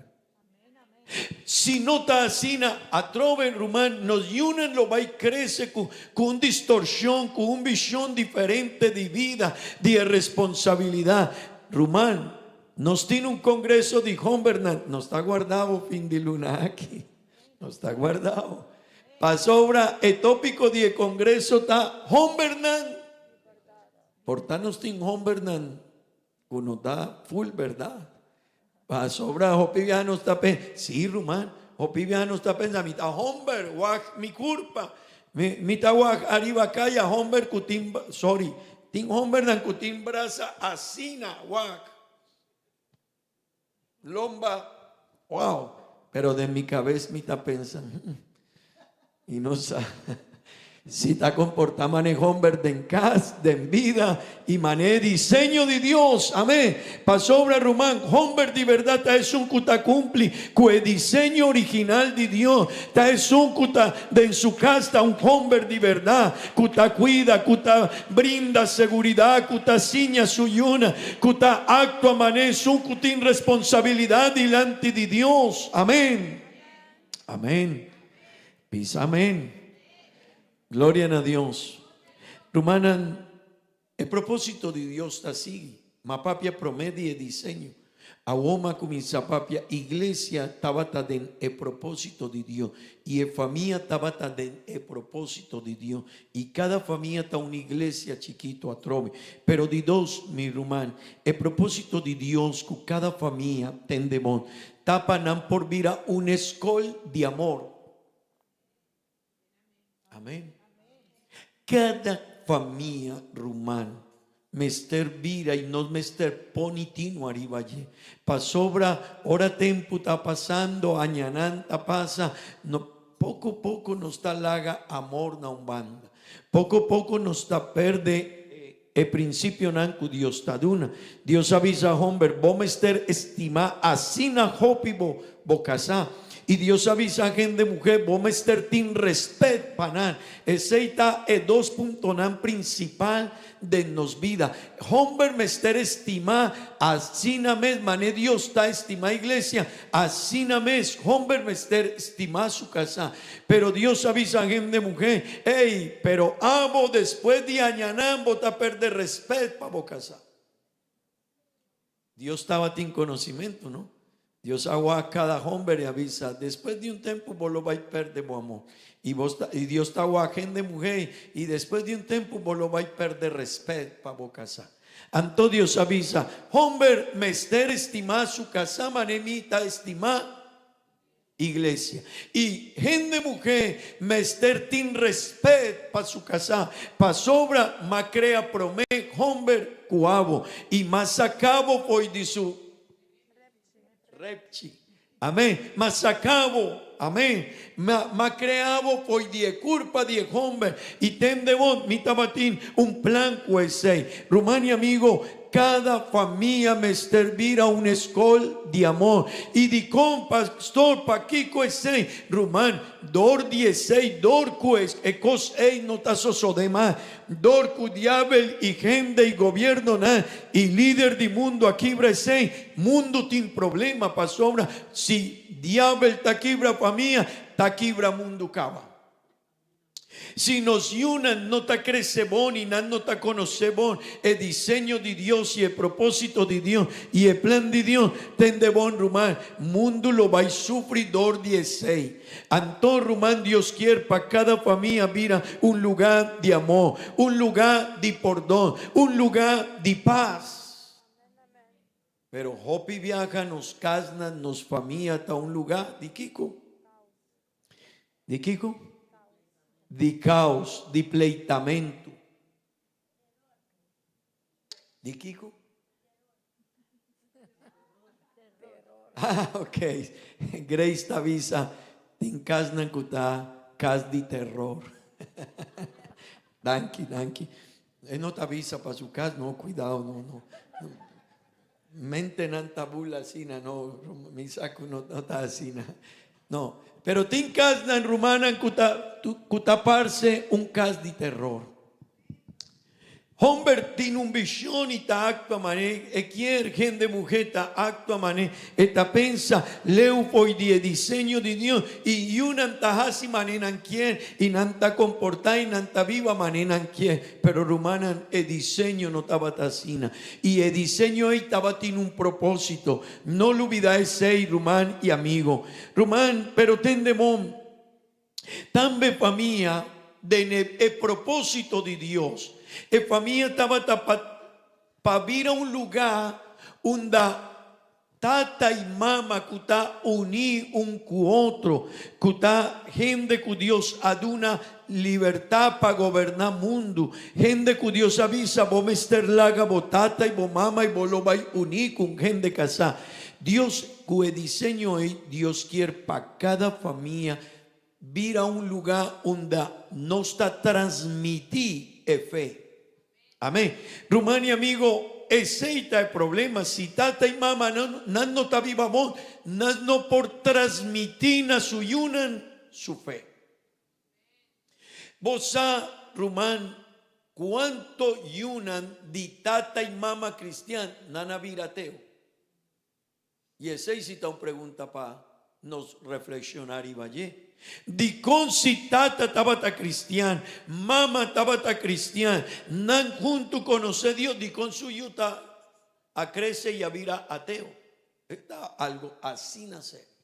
Si no ta asina, atrobe, ruman, nos yunan lo bai krese ku ku un distorshon, ku un vishon diferente di bida, di e responsabilidat. Ruman, nos tin un kongreso di hombernan, nos ta guarda bo fin di luna aki. Nos ta guarda bo. Pasobra e topiko di e kongreso ta hombernan. Por ta nos tin hombernan Ku no ta full berdad. Pasobra hopi biaha nos ta pensa, sí ruman, hopi biaha nos ta pensa mi ta homber, wak mi kurpa, mi mi ta wak ariba kaya homber ku tin, sorry, tin hombernan ku tin brasa asina wak, lomba, wow, pero den mi kabes mi ta pensa, Mi no sa si ta comporta mane homber den cas, den bida y mane diseño di Dios. Amén. Pasobra ruman, homber di berdad ta esun cu ta cumpli cu e diseño original di Dios. Ta esun cu ta den su cas ta un homber di berdad, cu ta cuida, cu ta brinda seguridad, cu ta siña su yuna, cu ta actua mane esun cu tin responsabilidad dilanti di Dios. Amén. Amén. Bisa amén. Gloria na Dios. Rumannan, e propósito di Dios ta sigui. Ma papia promé di e diseño. Awor m'a kuminsá papia, iglesia tabata den e propósito di Dios i e famia tabata den e propósito di Dios. I kada famia ta un iglesia chikitu atrobe. Pero di dos, mi ruman, e propósito di Dios ku kada famia tende bon ta pa nan por bira un eskol di amor. Amén. Kada famia ruman mester bira i nos mester poni tinu ariba dje. Pasobra ora tempu ta pasando, añanan ta pasa, no poko poko nos ta laga amor na un banda. Poko poko nos ta perde e prinsipionan ku Dios ta duna. Dios a bisa homber, Bo mester estimá asina hopi bo bo kasá. I Dios a bisa hende muhé, Bo mester tin rèspèt pa nan. Esei ta e dos puntonan prinsipal den nos bida. Homber mester estimá asina mes manera Dios ta estimá iglesia, asina mes homber mester estimá su kasá. Pero Dios a bisa hende muhé, Ey, pero abo despues di añanan bo ta pèrdè rèspèt pa bo kasá. Dios tabatin conocimento, no? Dios a wak cada homber y a bisa, Despues di un tempo bo lo bay perde bo amor. Y bos ta, y Dios ta wak hende muhe y despues di un tempo bo lo bay perde respet pa bo casa. Anto Dios a bisa, Homber mester estima su casa mane mi ta estima Iglesia. Y hende muhé mester tin respet pa su casá, pasobra m'a crea promé homber cu abo, y m'a saca bo fo'i di su repchi. Amén. M'a saca bo. Amén. M'a, m'a crea bo fo'i di e curpa di e homber. Y tende bo, mi tabatin un plan cu esey. Ruman y amigo, Kada famia mester bira un eskol di amor. I dikon, pastor? Pakiko esei? Ruman, dor di esei, dor ku e kos ei no ta sosodé mas, dor ku diabel i hende i gobiernonan i lider di mundu a kibra esei, mundu tin problema pasobra si diabel ta kibra famia, ta kibra mundu kaba. Si nos yunan no ta krese bon i nan no ta konosé bon e diseño di Dios i e propósito di Dios i e plan di Dios, tende bon, ruman, mundu lo bai sufri dor di esei. Anto, ruman, Dios kier pa kada famia bira un lugá di amor, un lugá di pordon, un lugá di pas. Pero hopi biaha nos kasnan, nos famia ta un lugá di kiko? Di kiko? Di kaos, di pleitamentu. Di kiko? Ah, ok. Grace ta bisa, tin kasnan ku ta kas di teror. Danki, danki. E no ta bisa pa su kas, no, kuidao, no, no. Mentenan ta bula asina, no, mi sa ku no ta asina. No, pero tin kasnan, rumannan, ku ta ku ta parse un kas di teror. Homber tin un vishon i ta aktua manera e kier, hende muhé ta aktua manera e ta pensa, leu fo'i di e diseño di Dios, i yunan ta hasi manera nan kier, i nan ta komportá i nan ta biba manera nan kier. Pero rumannan, e diseño no tabata asina. I e diseño ei tabatin un propósito. No lubidá esei, ruman i amigo. Ruman, pero tende bon, tambe famia den e e propósito di Dios. E famia tabata pa pa bira un lugá unda Tata i mama ku ta uní un ku otro, ku ta hende ku Dios a duna libertad pa goberná mundu, hende ku Dios a bisa, Bo mester laga bo tata i bo mama i bo lo bai uní ku un hende kasá. Dios, ku e diseño ei, Dios kier pa kada famia bira un lugá unda nos ta transmití e fe. Amén. Ruman y amigo, esey ta e problema. Si tata y mama nan no ta biba bon, nan no por transmiti na su yunan su fe. Bo sa, ruman, cuanto yunan di tata y mama cristian nan a bira ateo? I esei si ta un pregunta pa nos reflekshoná riba dje. Dikon si tata tabata kristian, mama tabata kristian, nan huntu konosé Dios, dikon su yu ta a krese i a bira ateo? E ta algu asina serio.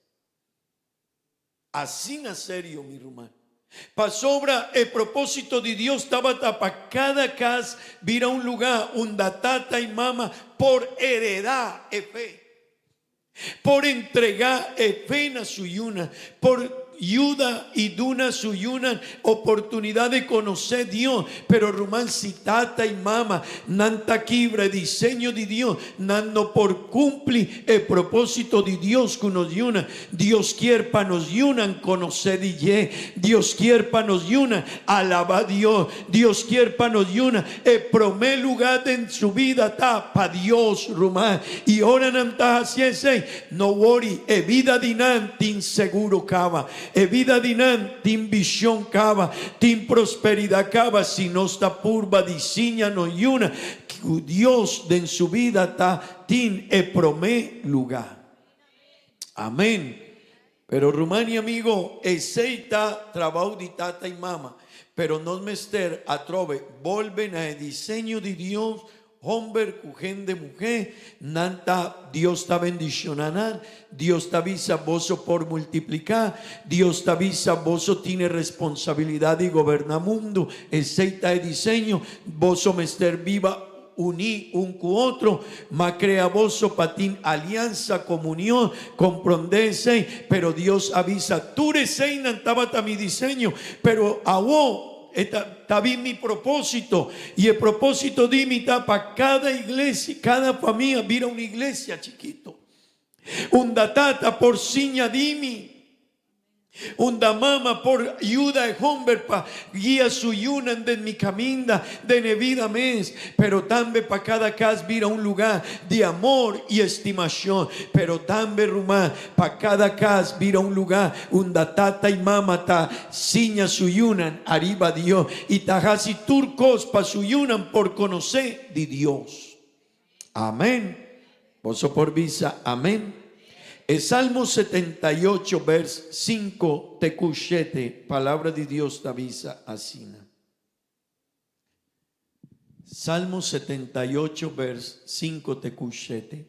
Asina serio, mi ruman. Pasobra e propósito di Dios tabata pa kada kas bira un lugá unda tata i mama por heredá e fe, por entregá e fe na su yunan, por. yuda i duna su yunan oportunidat di konosé Dios. Pero ruman, si tata i mama nan ta kibra e diseño di Dios, nan no por kumpli e propósito di Dios ku nos yunan. Dios kier pa nos yunan konosé di dje. Dios kier pa nos yunan alabá Dios. Dios kier pa nos yunan e promé lugá den su bida ta pa Dios, ruman. I ora nan ta hasi esei, no wori, e bida di nan tin seguro kaba. E bida di nan tin bishon kaba, tin prosperidat kaba si nos ta purba di siña nos yunan ku Dios den su bida ta tin e promé lugá. Amén. Pero ruman y amigo, esey ta trabao di tata y mama. Pero nos mester atrobe bolbe na e diseño di Dios, homber cu hende muhe, nan ta, Dios ta bendiciona nan, Dios ta bisa boso por multiplica, Dios ta bisa boso tine responsabilidad di goberna mundo, esey ta e diseño, boso mester biba Uní un ku otro, ma krea boso pa tin aliansa, komunion, komprondé esei. Pero Dios a bisa, Tur eseinan tabata mi diseño, pero awó e ta ta bin mi propósito, i e propósito di mi ta pa kada iglesia, kada famia bira un iglesia chikito, unda Tata por siña di mi. Unda mama por yuda e homber pa guia su yunan den mi caminda den e bida mes, pero tambe pa cada cas bira un lugar di amor y estimacion, pero tambe ruman pa cada cas bira un lugar unda tata y mama ta siña su yunan ariba Dios y ta haci tur cos pa su yunan por conoce di Dios. Amén. Boso por bisa amén. E Salmo 78 vers 5 te ku 7, palabra di Dios ta bisa asina. Salmo 78 vers 5 te ku 7.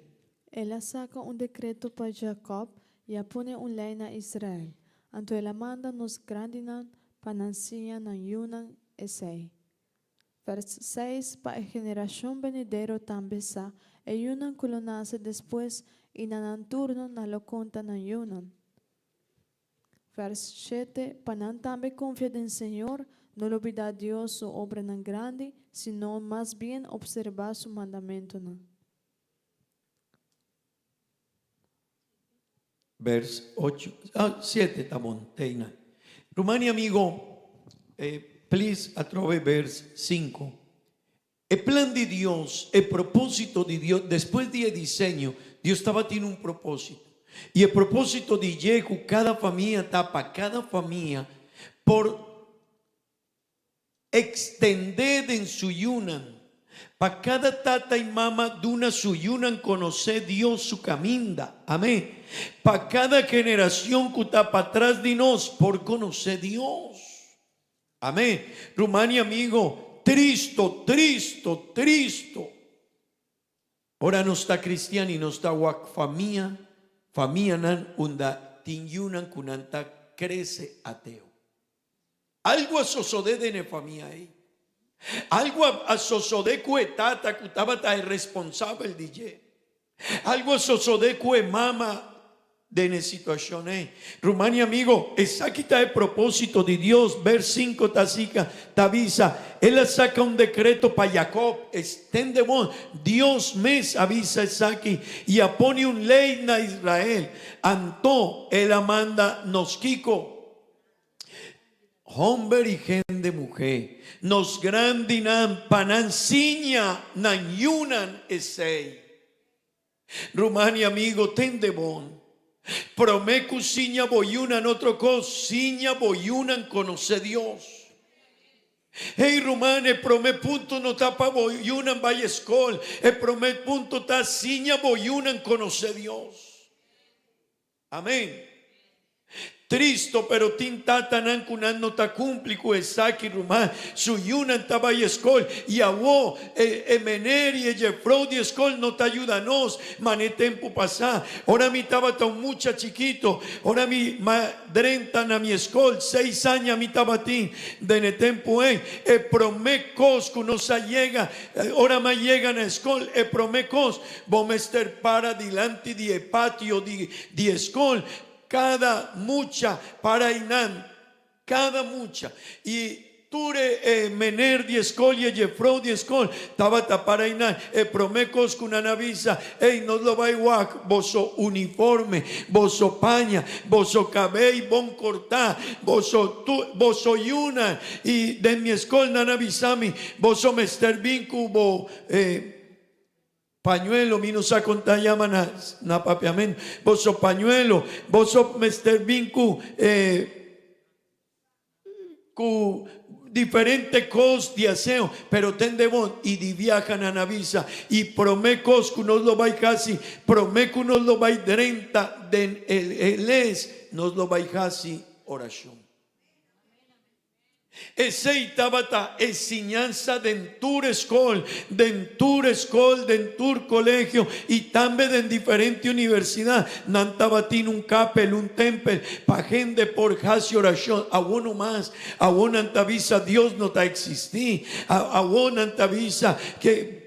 El a saka un dekreto pa Jakòb i a pone un lei na Israel. Anto el a manda nos grandinan pa nan siña nan yunan esei. Vers 6, Pa e generashon benidero tambe sa, e yunan ku lo nase despues, i na nan turno nan lo konta nan yunan. Vers 7, Pa nan tambe konfia den Señor, no lubidá Dios su obranan grandi, sino mas bien opserbá su mandamentunan. Vers 8, ah, 7 ta bon, Teina. Ruman y amigo, eh, please atrobe vers 5. E plan di Dios, e propósito di Dios, despues di e diseño, Dios tabatin un propósito. Y e propósito di dje cu cada famia ta pa cada famia por Extendé den su yunan, pa kada tata i mama duna su yunan konosé Dios su kaminda. Amén. Pa kada generacion ku ta patras di nos por konosé Dios. Amén. Ruman i amigo, tristo, tristo, tristo. Ora nos ta cristian i nos ta wak famia, famianan unda tin yunan ku nan ta krese ateo. Algu a sosodé den e famia ei. Algu a sosodé ku e tata ku tabata e responsabel di dje. Algu a sosodé ku e mama den e situashon ei. Ruman i amigo, esaki ta e propósito di Dios. Bers sinku ta sika, ta bisa, El a saka un dekreto pa Jakob, Estende bon, Dios mes a bisa esaki i a pone un lei na Israel. Anto El a manda nos kiko? Homber i hende muhé, nos grandinan pa nan siña nan yunan esei. Ruman i amigo, tende bon. Promé ku siña bo yunan otro kos, siña bo yunan konosé Dios. Hey ruman, e promé punto no ta pa bo yunan bai eskol, e promé punto ta siña bo yunan konosé Dios. Amén. Tristo pero tin tatanan ku nan no ta kumpli ku esaki ruman. Su yunan ta bai eskol i awo e e mener i e jefrou di eskol no ta yuda nos. Mane tempu pasá ora mi tabata un mucha chikito, ora mi ma drenta na mi eskol, seis aña mi tabatin den e tempu ei, e promé kos ku nos a yega, ora mi a yega na eskol e promé kos, Bo mester para dilanti di e patio di di e skol. Kada mucha para einan, kada mucha. I tur e mener di skol i e jefrou di skol tabata para einan. E promé kos ku nan a bisa, Ey, nos lo bai wak boso uniforme, boso paña, boso kabei bon kortá, boso tur, boso yunan. I den mi skol nan a bisa mi, Boso mester bin ku bo e Pañuelo, mi no sa kon ta yama na na papiamentu. Boso pañuelo, boso mester bin ku e ku diferente kos di aseo, pero tende bon i di biaha nan a bisa. I promé kos ku nos lo bai hasi, promé ku nos lo bai drenta den e les, nos lo bai hasi orashon. Esei tabata e siñansa den tur skol, den tur skol, den tur kolegio i tambe den diferente universidat. Nan tabatin un kapel, un tempel, pa hende por hasi orashon. Awor no mas. Awor nan ta bisa Dios no ta eksistí. Awor nan ta bisa ke.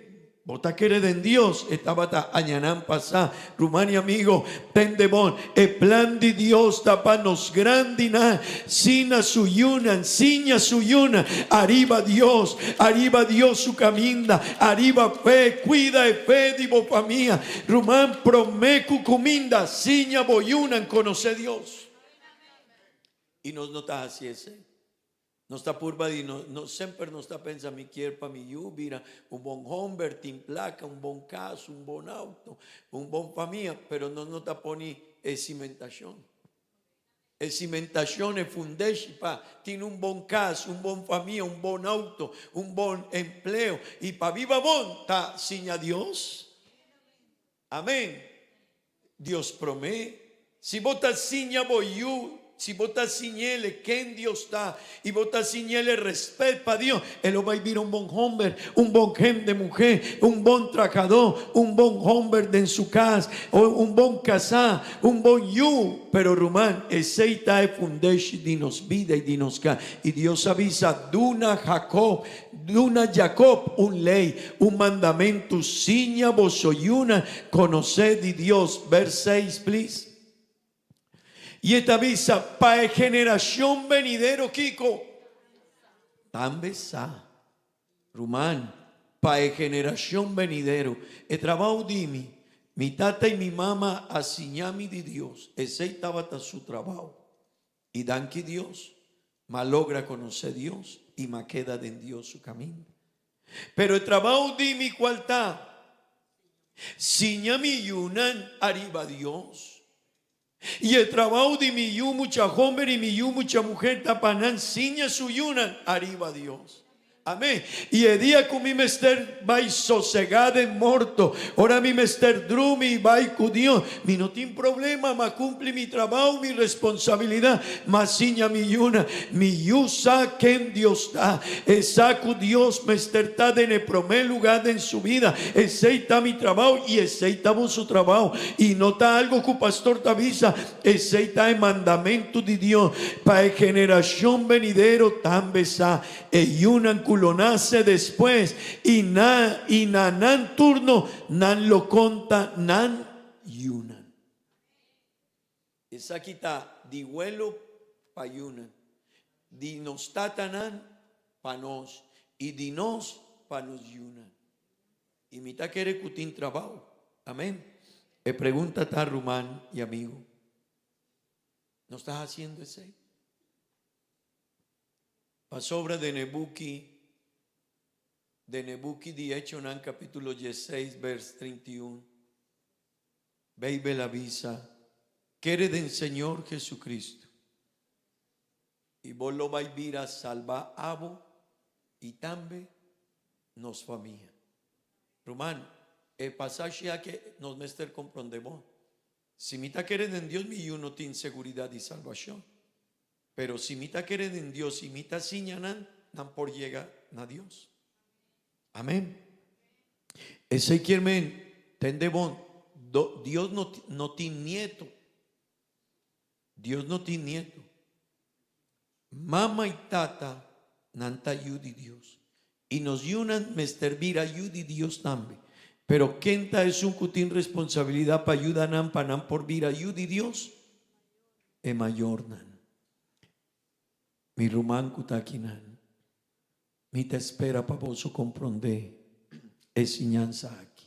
Bo ta kere den Dios? E tabata añanan pasá. Ruman i amigo, tende bon, e plan di Dios ta pa nos grandinan sina su yunan, siña su yunan ariba Dios, ariba Dios su kaminda, ariba fe. Kuida e fe di bo famia. Ruman, promé ku kuminda, siña bo yunan konosé Dios. I nos no ta hasi esei. Nos ta purba di no, no semper nos ta pensa mi kier pa mi yu bira un bon homber, tin placa, un bon cas, un bon auto, un bon famia, pero nos no ta poni e cimentacion. E cimentacion, e fundeshi pa tin un bon cas, un bon famia, un bon auto, un bon empleo y pa biba bon ta siña Dios. Amen. Dios promé. Si bo ta siña bo yu, si bo ta siñ'ele ken Dios ta i bo ta siñ'ele rèspèt pa Dios, e lo bai bira un bon hòmber, un bon hende muhé, un bon trahadó, un bon hòmber den su kas, un bon kasá, un bon yu. Pero ruman, esei ta e fundeshi di nos bida i di nos kas. I Dios a bisa, Duna Jakob Duna Jacob un ley, un mandamentu, siña boso yunan conoce di Dios. Vers seis, please. Y e ta bisa, pa e generacion benidero kico? Tambe sa, ruman, pa e generacion benidero. E trabao di mi, mi tata y mi mama a siña mi di Dios, esey tabata su trabao. I danki Dios, m'a logra konosé Dios i m'a keda den Dios su kaminda. Pero e trabou di mi kual ta? Siña mi yunan ariba Dios. I e trabou di mi yu mucha homber i mi yu mucha muher ta pa nan siña su yunan ariba Dios. Amén. I e dia ku mi mester bai sosegá den morto, ora mi mester drumi i bai ku Dios, mi no tin problema, m'a kumpli mi trabou, mi responsabilidat, m'a siña mi yuna. Mi yu sa ken Dios ta. E sa ku Dios mester ta den e promé lugá den su bida. Esei ta mi trabou i esei ta boso trabou. I no ta algu ku pastor ta bisa, esei ta e mandamentu di Dios pa e generashon benidero tambe sa. E yunan ku lo nase despues i na i na nan turno nan lo konta nan yunan. Esaki ta di welo pa yunan, di nos tatanan pa nos i di nos pa nos yunan. I mi ta kere ku tin trabou. Amen. E pregunta ta, ruman i amigu, nos ta hasiendo esei? Pasobra den e buki den e buki di Echonan capítulo diesseis vers 31, Beibel a bisa, Kere den Señor Jesucristo, i bo lo bai bira salbá abo i tambe nos famia. Ruman, e pasashi aki nos mester comprende bon. Si mi ta kere den Dios mi yu no tin seguridad di salbacion. Pero si mi ta kere den Dios i mi ta siña nan, nan por yega na Dios. Amen. Esei kier men, tende bon, Dios no, no tin nieto. Dios no tin nieto. Mama i tata, nan ta yu di Dios. I nos yunan mester bira yu di Dios tambe. Pero ken ta esun ku tin responsabilidat pa yuda nan pa nan por bira yu di Dios? E mayornan. Mi ruman ku ta akinan, mi ta spera pa boso komprondé e siñansa aki.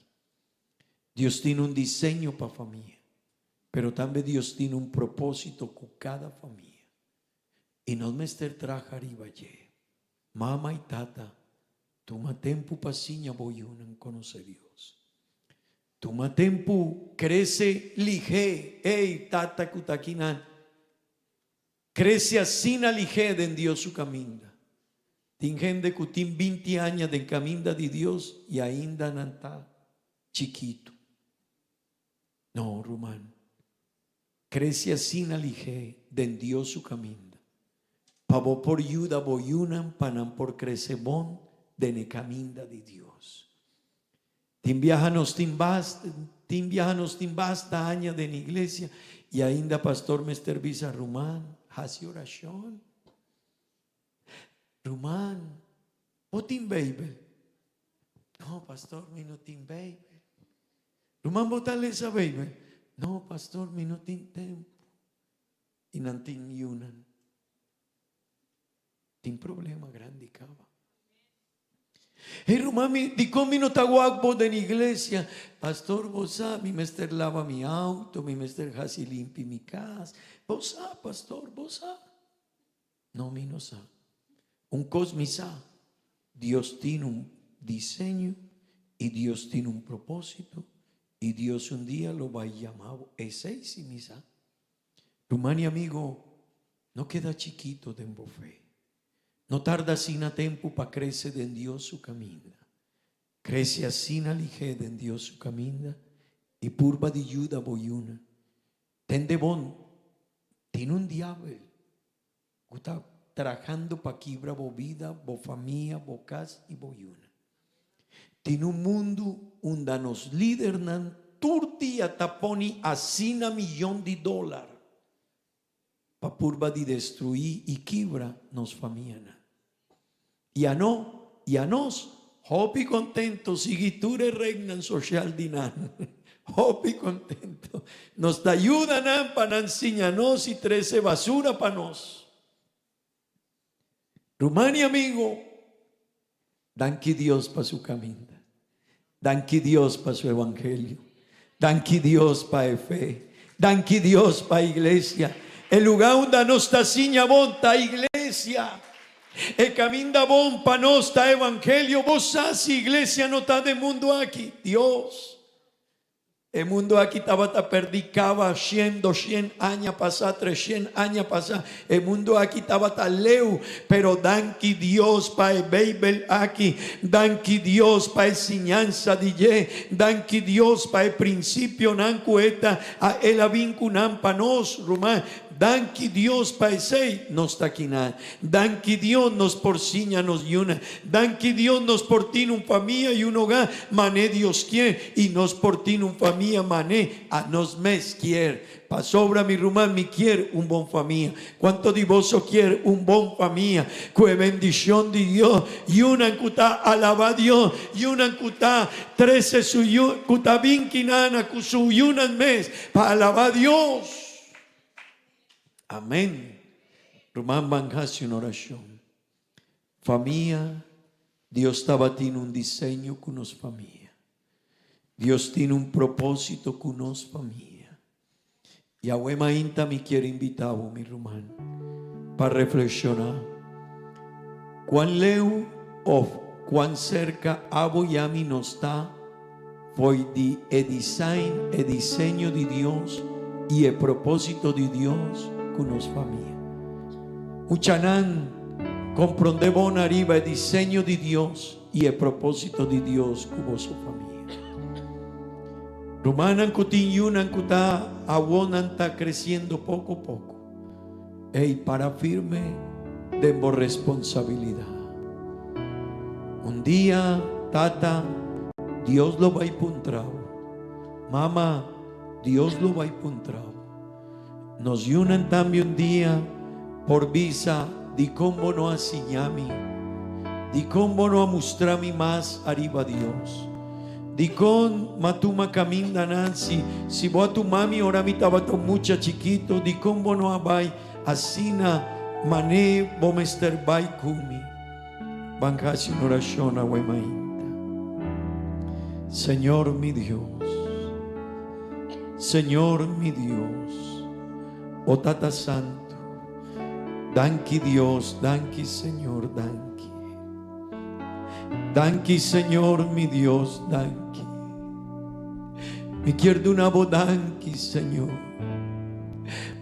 Dios tin un diseño pa famia, pero tambe Dios tin un propósito ku kada famia. I nos mester traha riba dje. Mama i tata, tuma tempu pa siña bo yunan konosé Dios. Tuma tempu krese lihé, ey, tata ku ta akinan. Krese asina lihé den Dios su kaminda. Tin hende ku tin 20 aña den kaminda di Dios i ainda nan ta chikitu. No, ruman. Krese asina lihé den Dios su kaminda, pa bo por yuda bo yunan pa nan por krese bon den e kaminda di Dios. Tin biaha nos tin basta, tin biaha nos tin basta aña den iglesia i ainda pastor mester bisa, Ruman, hasi orashon. Ruman, bo tin Beibel? No, pastor, mi no tin Beibel. Ruman, bo ta lesa Beibel? No, pastor, mi no tin tempu. I nan tin yunan. Tin problema grandi kaba. Hey ruman, mi, dikon mi no ta wak bo den iglesia? Pastor, bo sa, mi mester laba mi auto, mi mester hasi limpi mi kas. Bo sa, pastor, bo sa. No, mi no sa. Un kos mi sa, Dios tin un diseño i Dios tin un propósito i Dios un dia lo bai yama bo. Esei si mi sa. Ruman i amigo, no keda chikito den bo fe. No tarda asina tempu pa krese den Dios su kaminda. Krese asina lihé den Dios su kaminda i purba di yuda bo yuna. Tende bon, tin un diabel ku ta trahando pa kibra bo bida, bo famia, bo kas i bo yunan. Tin un mundu unda nos lidernan tur dia ta poni asina miyon di dólar pa purba di destruí i kibra nos famianan. I ano, i anos, hopi contento sigui tur e regnan social di nan. Hopi contento. Nos ta yuda nan pa nan siña nos i trece basura pa nos. Ruman i amigo, danki Dios pa su caminda. Danki Dios pa su evangelio. Danki Dios pa e fe. Danki Dios pa iglesia. E lugá unda nos ta siña bon ta iglesia. E kaminda bon pa nos ta evangelio. Bo sa si iglesia no ta den mundu aki? Dios. E mundu aki tabata perdí kaba shen, doshen aña pasá, treshen aña pasá. E mundu aki tabata leu, pero danki Dios pa e Beibel aki, danki Dios pa e siñansa di dje, danki Dios pa e prinsipionan ku e ta a el a bin ku nan pa nos, ruman. Danki Dios pa esei nos ta kinan. Danki Dios nos por siña nos yuna. Danki Dios nos por tin un famia y un hogar mané Dios kier y nos por tin un famia mané a nos mes kier. Pasobra mi ruman mi kier un bon famia. Cuanto di boso kier un bon famia cu e bendicion di Dios? Yunan cu ta alaba Dios, yunan cu ta trece su yu cu ta bin kinana cu su yunan mes pa alaba Dios. Amén. Ruman ban hasi un orashon. Famia, Dios tabatin un diseño ku nos famia. Dios tin un propósito ku nos famia. I awe mainta mi kier invitá bo, mi ruman, pa reflekshoná kuan leu òf kuan serka abo i ami nos ta Fo'i di e design, e diseño di Dios i e propósito di Dios ku nos famia. Muchanan, komprondé bon ariba e diseño di Dios i e propósito di Dios ku boso famia. Rumannan ku tin yunan ku ta awó nan ta kresiendo poko poko. Ey, para firme den bo responsabilidad. Un dia, tata, Dios lo bay puntra bo. Mama, Dios lo bay puntra bo. Nos yunan tambe un dia por bisa, Dikon bo no a siña mi? Dikon bo no a mustra mi mas ariba Dios? Dikon m'a tuma kamindanan si si bo a tuma mi ora mi tabata un mucha chikitu? Dikon bo no a bai asina mané bo mester bai ku mi? Ban hasi un orashon awe mainta. Señor mi Dios, Señor mi Dios, o Tata Santu, danki Dios, danki Señor, danki. Danki Señor mi Dios, danki. Mi kier duna bo danki Señor.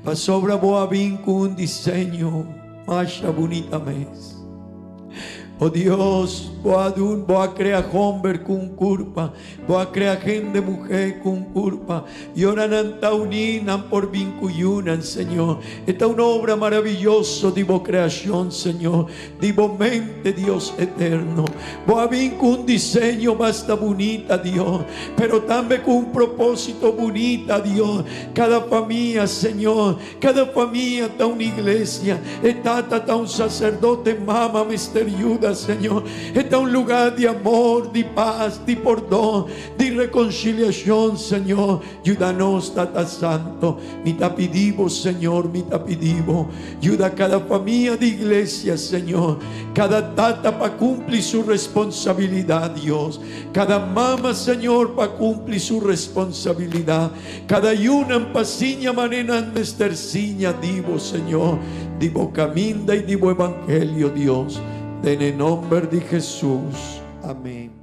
Pasobra bo a bin ku un diseño masha bunita mes. O Dios, bo a dun, bo a krea homber ku un kurpa, bo a krea hende muhé ku un kurpa, i ora nan ta uní, nan por bin ku yunan, Señor. E ta un obra maraviyoso di bo kreashon, Señor. Di bo mente, Dios eterno. Bo a bin ku un diseño basta bunita, Dios, pero tambe ku un propósito bunita, Dios. Kada famia, Señor, kada famia ta un iglesia. E tata ta un sacerdote, mama mester yuda, Señor. E ta un lugar di amor, di pas, di pordon, di reconciliacion, Señor. Yuda nos, Tata Santo. Mi ta pidi Bo, Señor, mi ta pidi Bo. Yuda kada famia di iglesia, Señor. Kada tata pa cumpli su responsabilidad, Dios. Kada mama, Señor, pa cumpli su responsabilidad. Kada yunan pa siña mane nan mester siña di Bo, Señor, di Bo caminda y di Bo evangelio, Dios. Den e nomber di Jesus. Amén.